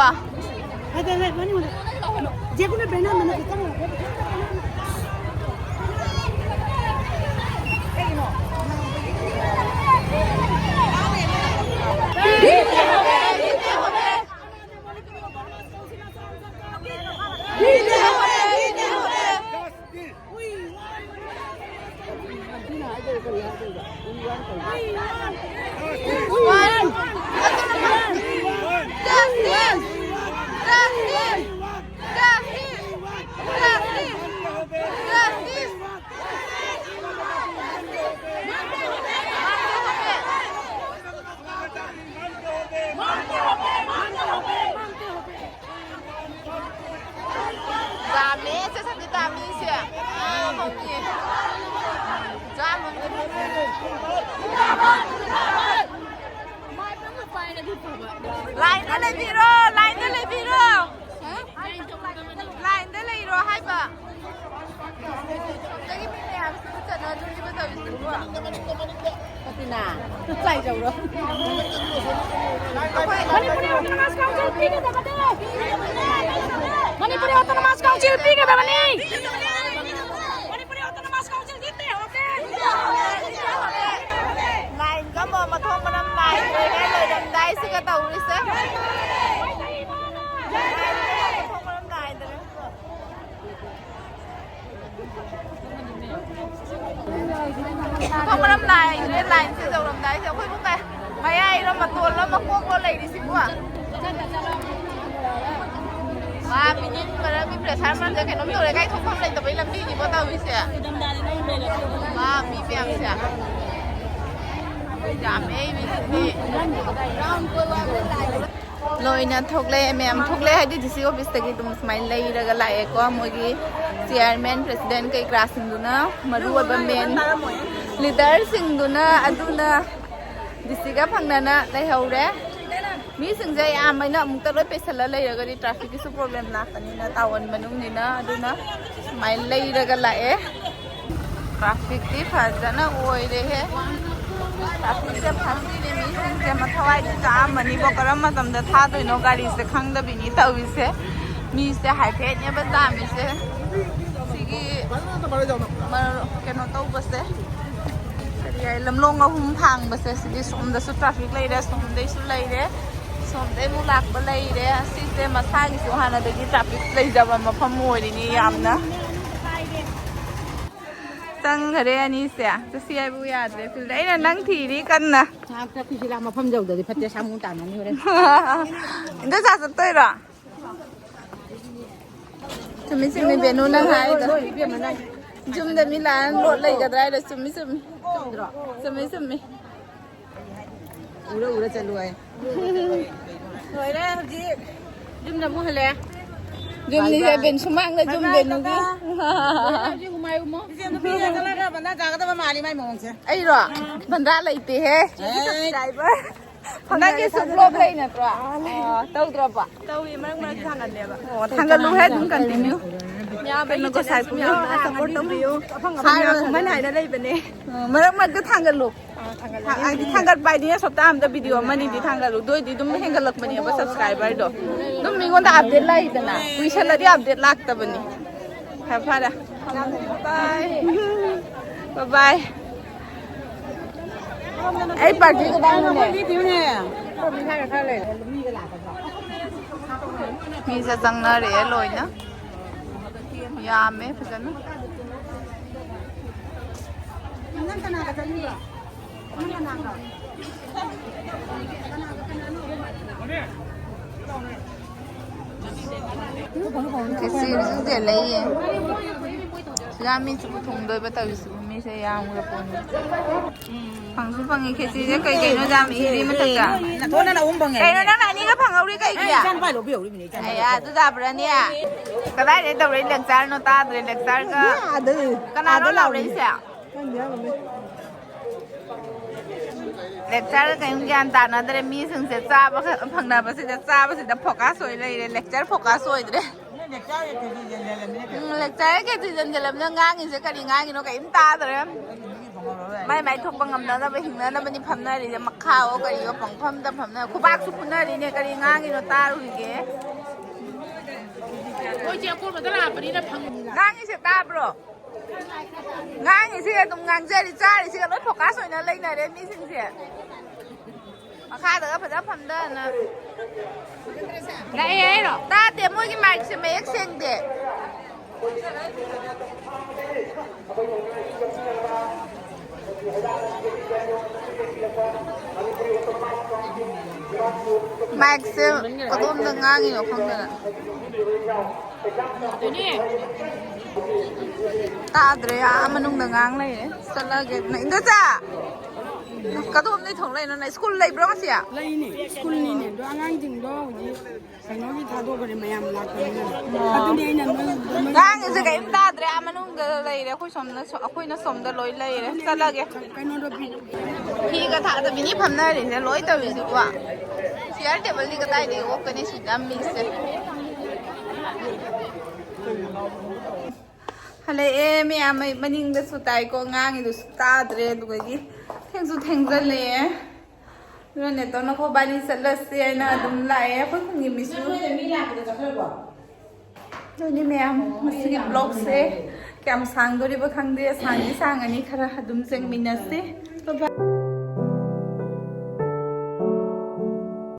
ꯌꯥꯝꯃꯦ, ꯁꯦ ꯁꯪꯒꯤꯇꯥ, ꯃꯤꯁꯦ꯫ ꯑꯥ, ꯃꯧꯅꯦ꯫ ꯌꯥꯝꯃꯝꯅꯦ꯫ ꯂꯥꯏꯟꯗ ꯂꯩꯕꯤꯔꯣ, ꯂꯥꯏꯟꯗ ꯂꯩꯕꯤꯔꯣ꯫ ꯂꯥꯏꯟꯗ ꯂꯩꯔꯣ ꯍꯥꯏꯕ꯫ ꯁꯣꯝꯗꯒꯤ ꯃꯤ ꯃꯌꯥꯝꯁꯤꯕꯨ ꯆꯠꯅꯗꯣꯔꯤꯕ ꯇꯧꯔꯤꯁꯤꯕꯨ꯫ ꯄꯇꯤꯅꯥ, ꯆꯥꯏꯖꯧꯔꯣ꯫ ꯑꯩꯈꯣꯏ ꯃꯅꯤꯄꯨꯔꯤ ꯑꯣꯇꯣꯅꯣꯃꯁ ꯀꯥꯎꯟꯁꯤꯜ ꯄꯤꯒꯗꯕꯅꯤ꯫ ꯃꯅꯤꯄꯨꯔꯤ ꯑꯣꯇꯣꯅꯣꯃꯁ ꯀꯥꯎꯟꯁꯤꯜ ꯄꯤꯒꯗꯕꯅꯤ꯫ ꯃꯅꯤꯄꯨꯔꯤ ꯑꯣꯇꯣꯅꯣꯃꯁ ꯀꯥꯎꯟꯁꯤꯜꯗꯤ ꯇꯦꯍꯧꯔꯒꯦ꯫ ꯂꯥꯏꯟꯒ ꯑꯃ ꯃꯊꯣꯡ ꯃꯔꯝ ꯅꯥꯏꯗ꯭ꯔꯦ ꯂꯣꯏꯔꯝꯗꯥꯏꯁꯤꯒ ꯇꯧꯔꯤꯁꯦ꯫ ꯃꯊꯣꯡ ꯃꯔꯝ ꯅꯥꯏꯗ꯭ꯔꯦ꯫ ꯃꯊꯣꯡ ꯃꯔꯝ ꯅꯥꯏꯗ꯭ꯔꯦ ꯂꯥꯏꯟꯁꯦ ꯇꯧꯔꯝꯗꯥꯏꯁꯦ꯫ ꯑꯩꯈꯣꯏꯕꯨ ꯀꯩ ꯃꯌꯥꯏꯔꯣ, ꯃꯇꯣꯜꯂꯣ, ꯃꯀꯣꯛꯂꯣ ꯂꯩꯔꯤꯁꯤꯕꯨ? ꯃꯥ ꯃꯤꯅꯤꯠ ꯃꯔꯛ, ꯃꯤ ꯄ꯭ꯔꯦꯁꯔ ꯃꯔꯛꯇ ꯀꯩꯅꯣꯝ ꯇꯧꯔꯦ꯫ ꯀꯥꯏ ꯊꯣꯛꯐꯝ ꯂꯩꯇꯕꯩ ꯂꯝꯕꯤꯅꯤꯀꯣ ꯇꯧꯔꯤꯁꯦ꯫ ꯃꯥ ꯃꯤ ꯃꯌꯥꯝꯁꯦ ꯌꯥꯝꯃꯦ ꯃꯤꯁꯤꯡꯗꯤ꯫ ꯂꯣꯏꯅ ꯊꯣꯛꯂꯛꯑꯦ ꯃꯌꯥꯝ, ꯊꯣꯛꯂꯛꯑꯦ ꯍꯥꯏꯗꯤ ꯗꯤ ꯁꯤ ꯑꯣꯐꯤꯁꯇꯒꯤ ꯑꯗꯨꯝ ꯁꯨꯃꯥꯏꯅ ꯂꯩꯔꯒ ꯂꯥꯛꯑꯦꯀꯣ꯫ ꯃꯣꯏꯒꯤ ꯆꯤꯌꯔꯃꯦꯟ, ꯄ꯭ꯔꯦꯁꯤꯗꯦꯟ ꯀꯩꯀꯔꯥꯁꯤꯡꯗꯨꯅ ꯃꯔꯨ ꯑꯣꯏꯕ ꯃꯦꯟ ꯂꯤꯗꯔꯁꯤꯡꯗꯨꯅ ꯑꯗꯨꯅ ꯗꯤ ꯁꯤꯒ ꯐꯪꯅꯅ ꯂꯩꯍꯧꯔꯦ꯫ ꯃꯤꯁꯤꯡꯁꯦ ꯑꯌꯥꯝꯕꯅ ꯑꯃꯨꯛꯇ ꯂꯣꯏ ꯄꯩꯁꯜꯂ ꯂꯩꯔꯒꯗꯤ ꯇ꯭ꯔꯥꯐꯤꯛꯀꯤꯁꯨ ꯄ꯭ꯔꯣꯕ꯭ꯂꯦꯝ ꯂꯥꯛꯀꯅꯤꯅ, ꯇꯥꯎꯟ ꯃꯅꯨꯡꯅꯤꯅ, ꯑꯗꯨꯅ ꯁꯨꯃꯥꯏꯅ ꯂꯩꯔꯒ ꯂꯥꯛꯑꯦ꯫ ꯇ꯭ꯔꯥꯐꯤꯛꯇꯤ ꯐꯖꯅ ꯑꯣꯏꯔꯦꯍꯦ꯫ ꯇ꯭ꯔꯥꯐꯤꯛꯁꯦ ꯐꯖꯅ, ꯃꯤꯁꯤꯡꯁꯦ ꯃꯊꯋꯥꯏꯗꯤ ꯆꯥꯛꯑꯝꯃꯅꯤꯕꯣ, ꯀꯔꯝꯕ ꯃꯇꯝꯗ ꯊꯥꯗꯣꯏꯅꯣ ꯒꯥꯔꯤꯁꯦ ꯈꯪꯗꯕꯤꯅꯤ ꯇꯧꯔꯤꯁꯦ꯫ ꯃꯤꯁꯦ ꯍꯥꯏꯐꯦꯠꯅꯦꯕ ꯆꯥꯝꯃꯤꯁꯦ꯫ ꯁꯤꯒꯤ ꯃꯔ-, ꯀꯩꯅꯣ ꯇꯧꯕꯁꯦ, ꯀꯔꯤ ꯍꯥꯏ, ꯂꯝꯂꯣꯡ ꯑꯍꯨꯝ ꯐꯥꯡꯕꯁꯦ, ꯁꯤꯗꯤ ꯁꯣꯝꯗꯁꯨ ꯇ꯭ꯔꯥꯐꯤꯛ ꯂꯩꯔꯦ, ꯁꯣꯝꯗꯩꯁꯨ ꯂꯩꯔꯦ, ꯁꯣꯝꯗꯩ ꯑꯃꯨꯛ ꯂꯥꯛꯄ ꯂꯩꯔꯦ꯫ ꯁꯤꯁꯦ ꯃꯁꯥꯒꯤꯁꯨ ꯍꯥꯟꯅꯗꯒꯤ ꯇ꯭ꯔꯥꯐꯤꯛ ꯂꯩꯖꯕ ꯃꯐꯝ ꯑꯣꯏꯔꯤꯅꯤ ꯌꯥꯝꯅ꯫ ꯆꯪꯈꯔꯦ ꯑꯅꯤꯁꯦ꯫ ꯆꯠꯁꯤ ꯍꯥꯏꯕꯨ ꯌꯥꯗ꯭ꯔꯦ꯫ ꯐꯤꯜꯗ ꯑꯩꯅ ꯅꯪ ꯊꯤꯔꯤ ꯀꯟꯅ꯫ ꯉꯥꯏꯍꯥꯛ ꯆꯠꯈꯤꯁꯤ ꯂꯥ, ꯃꯐꯝ ꯌꯧꯗ꯭ꯔꯗꯤ ꯐꯠꯇꯦ, ꯁꯥꯃꯨ ꯇꯥꯟꯅꯅꯤ ꯍꯣꯔꯦꯟ꯫ ꯏꯟꯗꯣꯆꯥ ꯆꯠꯇꯣꯏꯔꯣ? ꯆꯨꯝꯃꯤ, ꯆꯨꯝꯃꯤ, ꯕꯦꯅꯨ ꯅꯪ ꯍꯥꯏꯗꯣ꯫ ꯏꯕꯦꯝꯃ ꯅꯪ꯫ ꯌꯨꯝꯗ ꯃꯤ ꯂꯥꯛꯑ ꯂꯣꯠ ꯂꯩꯒꯗ꯭ꯔꯥ ꯍꯥꯏꯗꯣ ꯆꯨꯝꯃꯤ, ꯆꯨꯝꯃꯤ꯫ ꯆꯨꯝꯗ꯭ꯔꯣ? ꯆꯨꯝꯃꯤ, ꯆꯨꯝꯃꯤ꯫ ꯎꯔ ꯎꯔ ꯆꯠꯂꯨ ꯍꯥꯏ꯫ ꯂꯣꯏꯔꯦ ꯍꯧꯖꯤꯛ꯫ ꯌꯨꯝꯗ ꯑꯃꯨꯛ ꯍꯜꯂꯛꯑꯦ꯫ ꯌꯨꯝꯅꯤ bye bye꯫ ꯕꯦꯟ ꯁꯨꯃꯥꯡꯗ bye ꯌꯨꯝ bye, ꯕꯦꯟꯒꯤ꯫ ꯇꯥꯇꯥ꯫ ꯂꯣꯏꯔꯦ ꯍꯧꯖꯤꯛ ꯍꯨꯃꯥꯏ ꯍꯨꯝꯃꯣ꯫ ꯏꯆꯦ ꯅꯨꯄꯤ ꯆꯠꯂꯒ ꯕꯟꯗꯥ ꯆꯥꯒꯗꯕ ꯃꯥꯜꯂꯤ ꯃꯥꯏ ꯃꯑꯣꯡꯁꯦ꯫ ꯑꯩꯔꯣ? ꯕꯟꯗꯥ ꯂꯩꯇꯦꯍꯦ꯫ ꯑꯦ꯫ Subscriber ꯅꯪꯒꯤꯁꯨ ꯐꯪꯗ꯭ꯔꯦ꯫ Vlog ꯂꯩ ꯅꯠꯇ꯭ꯔꯣ? ꯑꯥ, ꯇꯧꯗ꯭ꯔꯕꯣ? ꯇꯧꯏ, ꯃꯔꯛ ꯃꯔꯛ ꯊꯥꯒꯠꯂꯦꯕ꯫ ꯑꯣ, ꯊꯥꯡꯒꯠꯂꯨꯍꯦ ꯑꯗꯨꯝ continue꯫ ꯃꯌꯥꯝ ꯀꯩꯅꯣ ꯑꯩꯒꯤ ꯉꯁꯥꯏ channel ꯁꯨ ꯄꯨꯡ ꯃꯌꯥꯝ support ꯇꯧꯕꯤꯌꯨ꯫ ꯑꯐꯪ ꯑꯐꯪꯕ ꯍꯥꯏꯔꯣ꯫ ꯀꯃꯥꯏꯅ ꯍꯥꯏꯅ ꯂꯩꯕꯅꯦ꯫ ꯑ, ꯃꯔꯛ ꯃꯔꯛꯇ ꯊꯥꯡꯒꯠꯂꯨ꯫ ꯑꯥ, ꯊꯥꯡꯒꯠꯂꯦ꯫ ꯊꯥ-, ꯍꯥꯏꯗꯤ ꯊꯥꯡꯒꯠꯄ ꯍꯥꯏꯗꯤ ꯍꯞꯇꯥ ꯑꯃꯗ video ꯑꯃꯅꯤꯗꯤ ꯊꯥꯡꯒꯠꯂꯨ꯫ ꯑꯗꯨ ꯑꯣꯏꯗꯤ ꯑꯗꯨꯝ ꯍꯦꯟꯒꯠꯂꯛꯄꯅꯦꯕ subscriber ꯗꯣ꯫ ꯑꯗꯨꯝ ꯃꯤꯉꯣꯟꯗ update ꯂꯥꯛꯏꯗꯅ꯫ ꯀꯨꯏꯁꯜꯂꯗꯤ update ꯂꯥꯛꯇꯕꯅꯤ꯫ ꯐꯔꯦ, ꯐꯔꯦ꯫ Bye꯫ Bye bye꯫ ꯑꯩ party ꯀꯗꯥꯏꯅꯣꯅꯦ? ꯃꯤꯁꯦ ꯆꯪꯅꯔꯛꯑꯦ ꯂꯣꯏꯅ꯫ ꯌꯥꯝꯃꯦ ꯐꯖꯅ꯫ ꯅꯪ ꯀꯅꯥꯒ ꯆꯠꯂꯤꯕ? ꯅꯪ ꯀꯅꯥꯒ? ꯈꯦꯆꯤꯁꯤꯗ ꯂꯩꯌꯦ꯫ ꯁꯤꯗ ꯃꯤꯁꯨ ꯊꯣꯡꯗꯣꯏꯕ ꯇꯧꯔꯤꯁꯤꯕꯨ, ꯃꯤꯁꯦ ꯌꯥꯝꯈ꯭ꯔ ꯄꯣꯠꯅꯤ꯫ ꯐꯪꯁꯨ ꯐꯪꯉꯤ ꯈꯦꯆꯤꯁꯦ꯫ ꯀꯩ ꯀꯩꯅꯣ ꯌꯥꯝ ꯏꯔꯤ ꯃꯊꯛꯇ? ꯅꯊꯣꯟꯅ ꯑꯍꯨꯝ ꯐꯪꯉꯦ꯫ ꯀꯩꯅꯣ ꯅꯪꯅ ꯑꯅꯤꯒ ꯐꯪꯍꯧꯔꯤ ꯀꯩꯒꯤ? ꯑꯩ ꯏꯆꯥꯅꯨꯄꯥ ꯂꯧꯕꯤꯍꯧꯔꯤꯕꯅꯦ, ꯏꯆꯥꯅꯨꯄꯥ꯫ ꯑꯦ, ꯑꯗꯨ ꯌꯥꯕ꯭ꯔꯥꯅꯦ? ꯀꯗꯥꯏꯗꯩ ꯇꯧꯔꯛꯏ lecture ꯅꯣ ꯇꯥꯗ꯭ꯔꯦ, lecture ꯒ꯫ ꯑꯥꯗ, ꯀꯅꯥꯅꯣ ꯑꯥꯗ ꯂꯥꯎꯔꯦ꯫ ꯂꯥꯎꯔꯛꯏꯁꯦ? ꯈꯪꯗꯦ, ꯍꯪꯉꯝꯃꯦ꯫ ꯂꯦꯛꯆꯔ ꯀꯔꯤꯝ ꯒ꯭ꯌꯥꯟ ꯇꯥꯅꯗ꯭ꯔꯦ꯫ ꯃꯤꯁꯤꯡꯁꯦ ꯆꯥꯕ ꯈꯛ ꯐꯪꯅꯕꯁꯤꯗ ꯆꯥꯕꯁꯤꯗ ꯐꯣꯀꯁ ꯑꯣꯏ ꯂꯩꯔꯦ꯫ ꯂꯦꯛꯆꯔ ꯐꯣꯀꯁ ꯑꯣꯏꯗ꯭ꯔꯦ꯫ ꯎꯝ, ꯂꯦꯛꯆꯔ ꯀꯩꯁꯨ ꯌꯦꯡꯁꯤꯜꯂꯝꯅ ꯉꯥꯡꯉꯤꯁꯦ ꯀꯔꯤ ꯉꯥꯡꯉꯤꯅꯣ ꯀꯔꯤꯝ ꯇꯥꯗ꯭ꯔꯦ꯫ ꯃꯥꯏ ꯃꯥꯏ ꯊꯣꯛꯄ ꯉꯝꯅꯅꯕ ꯍꯤꯡꯅꯅꯕꯅꯤ ꯐꯝꯅꯔꯤꯁꯦ꯫ ꯃꯈꯥꯋꯣ ꯀꯔꯤꯋꯣ ꯄꯪꯐꯝꯗ ꯐꯝꯅ ꯈꯨꯕꯥꯛꯁꯨ ꯐꯨꯅꯔꯤꯅꯦ꯫ ꯀꯔꯤ ꯉꯥꯡꯉꯤꯅꯣ ꯇꯥꯔꯨꯒꯦ꯫ ꯑꯩꯈꯣꯏꯁꯦ ꯑꯀꯣꯟꯕꯗ ꯂꯥꯛꯄꯅꯤꯅ ꯐꯪ- ꯉꯥꯡꯉꯤꯁꯦ ꯇꯥꯕ꯭ꯔꯣ? ꯉꯥꯡꯉꯤꯁꯦ ꯑꯗꯨꯝ ꯉꯥꯡꯖꯔꯤ, ꯆꯥꯔꯤꯁꯤꯒ ꯂꯣꯏ ꯐꯣꯀꯁ ꯑꯣꯏꯅ ꯂꯩꯅꯔꯦ ꯃꯤꯁꯤꯡꯁꯦ꯫ ꯃꯈꯥꯗꯒ ꯐꯖ ꯐꯝꯗꯅ꯫ ꯅꯛꯑꯦ ꯍꯥꯏꯔꯣ? ꯇꯥꯗꯦ, ꯃꯣꯏꯒꯤ ꯃꯥꯏꯛꯁꯦ ꯃꯌꯦꯛ ꯁꯦꯡꯗꯦ꯫ ꯃꯥꯏꯛꯁꯦ ꯀꯗꯣꯝꯗ ꯉꯥꯡꯉꯤꯅꯣ ꯈꯪꯗꯅ꯫ ꯇꯥꯗ꯭ꯔꯦ, ꯑꯥ ꯃꯅꯨꯡꯗ ꯉꯥꯡ ꯂꯩꯔꯦ꯫ ꯆꯠꯂꯒꯦ꯫ ꯏꯟꯗꯣꯆꯥ! ꯀꯗꯣꯝꯗꯩ ꯊꯣꯛꯂꯛꯏꯅꯣ? ꯅꯪ ꯁ꯭ꯀꯨꯜ ꯂꯩꯕ꯭ꯔꯣ ꯉꯁꯤ? ꯂꯩꯅꯦ, ꯁ꯭ꯀꯨꯜꯅꯤꯅꯦ꯫ ꯑꯗꯣ ꯑꯉꯥꯡꯁꯤꯡꯗꯣ ꯍꯧꯖꯤꯛ ꯀꯩꯅꯣꯒꯤ ꯊꯥꯗꯣꯛꯈ꯭ꯔꯦ, ꯃꯌꯥꯝ ꯂꯥꯛꯄꯅꯤꯅ꯫ ꯑꯗꯨꯅꯤ ꯑꯩꯅ ꯅꯣꯏ, ꯅꯣꯏ ꯉꯥꯡꯉꯤꯁꯦ ꯀꯔꯤꯝ ꯇꯥꯗ꯭ꯔꯦ꯫ ꯑꯥ ꯃꯅꯨꯡꯗ ꯂꯩꯔꯦ꯫ ꯑꯩꯈꯣꯏ ꯁꯣꯝꯗ, ꯑꯩꯈꯣꯏꯅ ꯁꯣꯝꯗ ꯂꯣꯏ ꯂꯩꯔꯦ꯫ ꯆꯠꯂꯒꯦ꯫ ꯀꯩꯅꯣꯗꯣ ꯄꯤ- ꯐꯤꯒ ꯊꯥꯗꯕꯤꯅꯤ ꯐꯝꯅꯔꯤꯁꯦ ꯂꯣꯏ ꯇꯧꯔꯤꯁꯤꯕꯣ꯫ ꯆꯤꯌꯔ ꯇꯦꯕꯜꯗꯤ ꯀꯗꯥꯏꯗꯒꯤ ꯑꯣꯛꯀꯅꯤ ꯁꯤꯗ ꯃꯤꯁꯦ꯫ ꯍꯜꯂꯛꯑꯦ ꯃꯌꯥꯝ, ꯑꯩ ꯃꯅꯤꯡꯗꯁꯨ ꯇꯥꯏꯀꯣ, ꯉꯥꯡꯉꯤꯗꯨꯁꯨ ꯇꯥꯗ꯭ꯔꯦ꯫ ꯑꯗꯨꯗꯒꯤ ꯊꯦꯡꯁꯨ ꯊꯦꯡꯖꯜꯂꯛꯑꯦ꯫ ꯑꯗꯨꯅ ꯅꯦꯇꯣꯟꯅ ꯑꯩꯈꯣꯏꯕꯥꯅꯤ ꯆꯠꯂꯁꯦ ꯍꯥꯏꯅ ꯑꯗꯨꯝ ꯂꯥꯛꯑꯦ꯫ ꯑꯩꯈꯣꯏ ꯈꯨꯟꯒꯤ ꯃꯤꯁꯨ ꯅꯣꯏꯅ ꯃꯤ ꯂꯥꯛꯄꯗ ꯆꯠꯈ꯭ꯔꯕꯣ? ꯑꯗꯨꯅꯤ ꯃꯌꯥꯝ, ꯉꯁꯤꯒꯤ ꯕ꯭ꯂꯣꯒꯁꯦ ꯀꯌꯥꯝ ꯁꯥꯡꯗꯣꯔꯤꯕ ꯈꯪꯗꯦ꯫ ꯁꯥꯡꯗꯤ ꯁꯥꯡꯉꯅꯤ, ꯈꯔ ꯑꯗꯨꯝ ꯆꯪꯃꯤꯟꯅꯁꯦ꯫ Bye bye꯫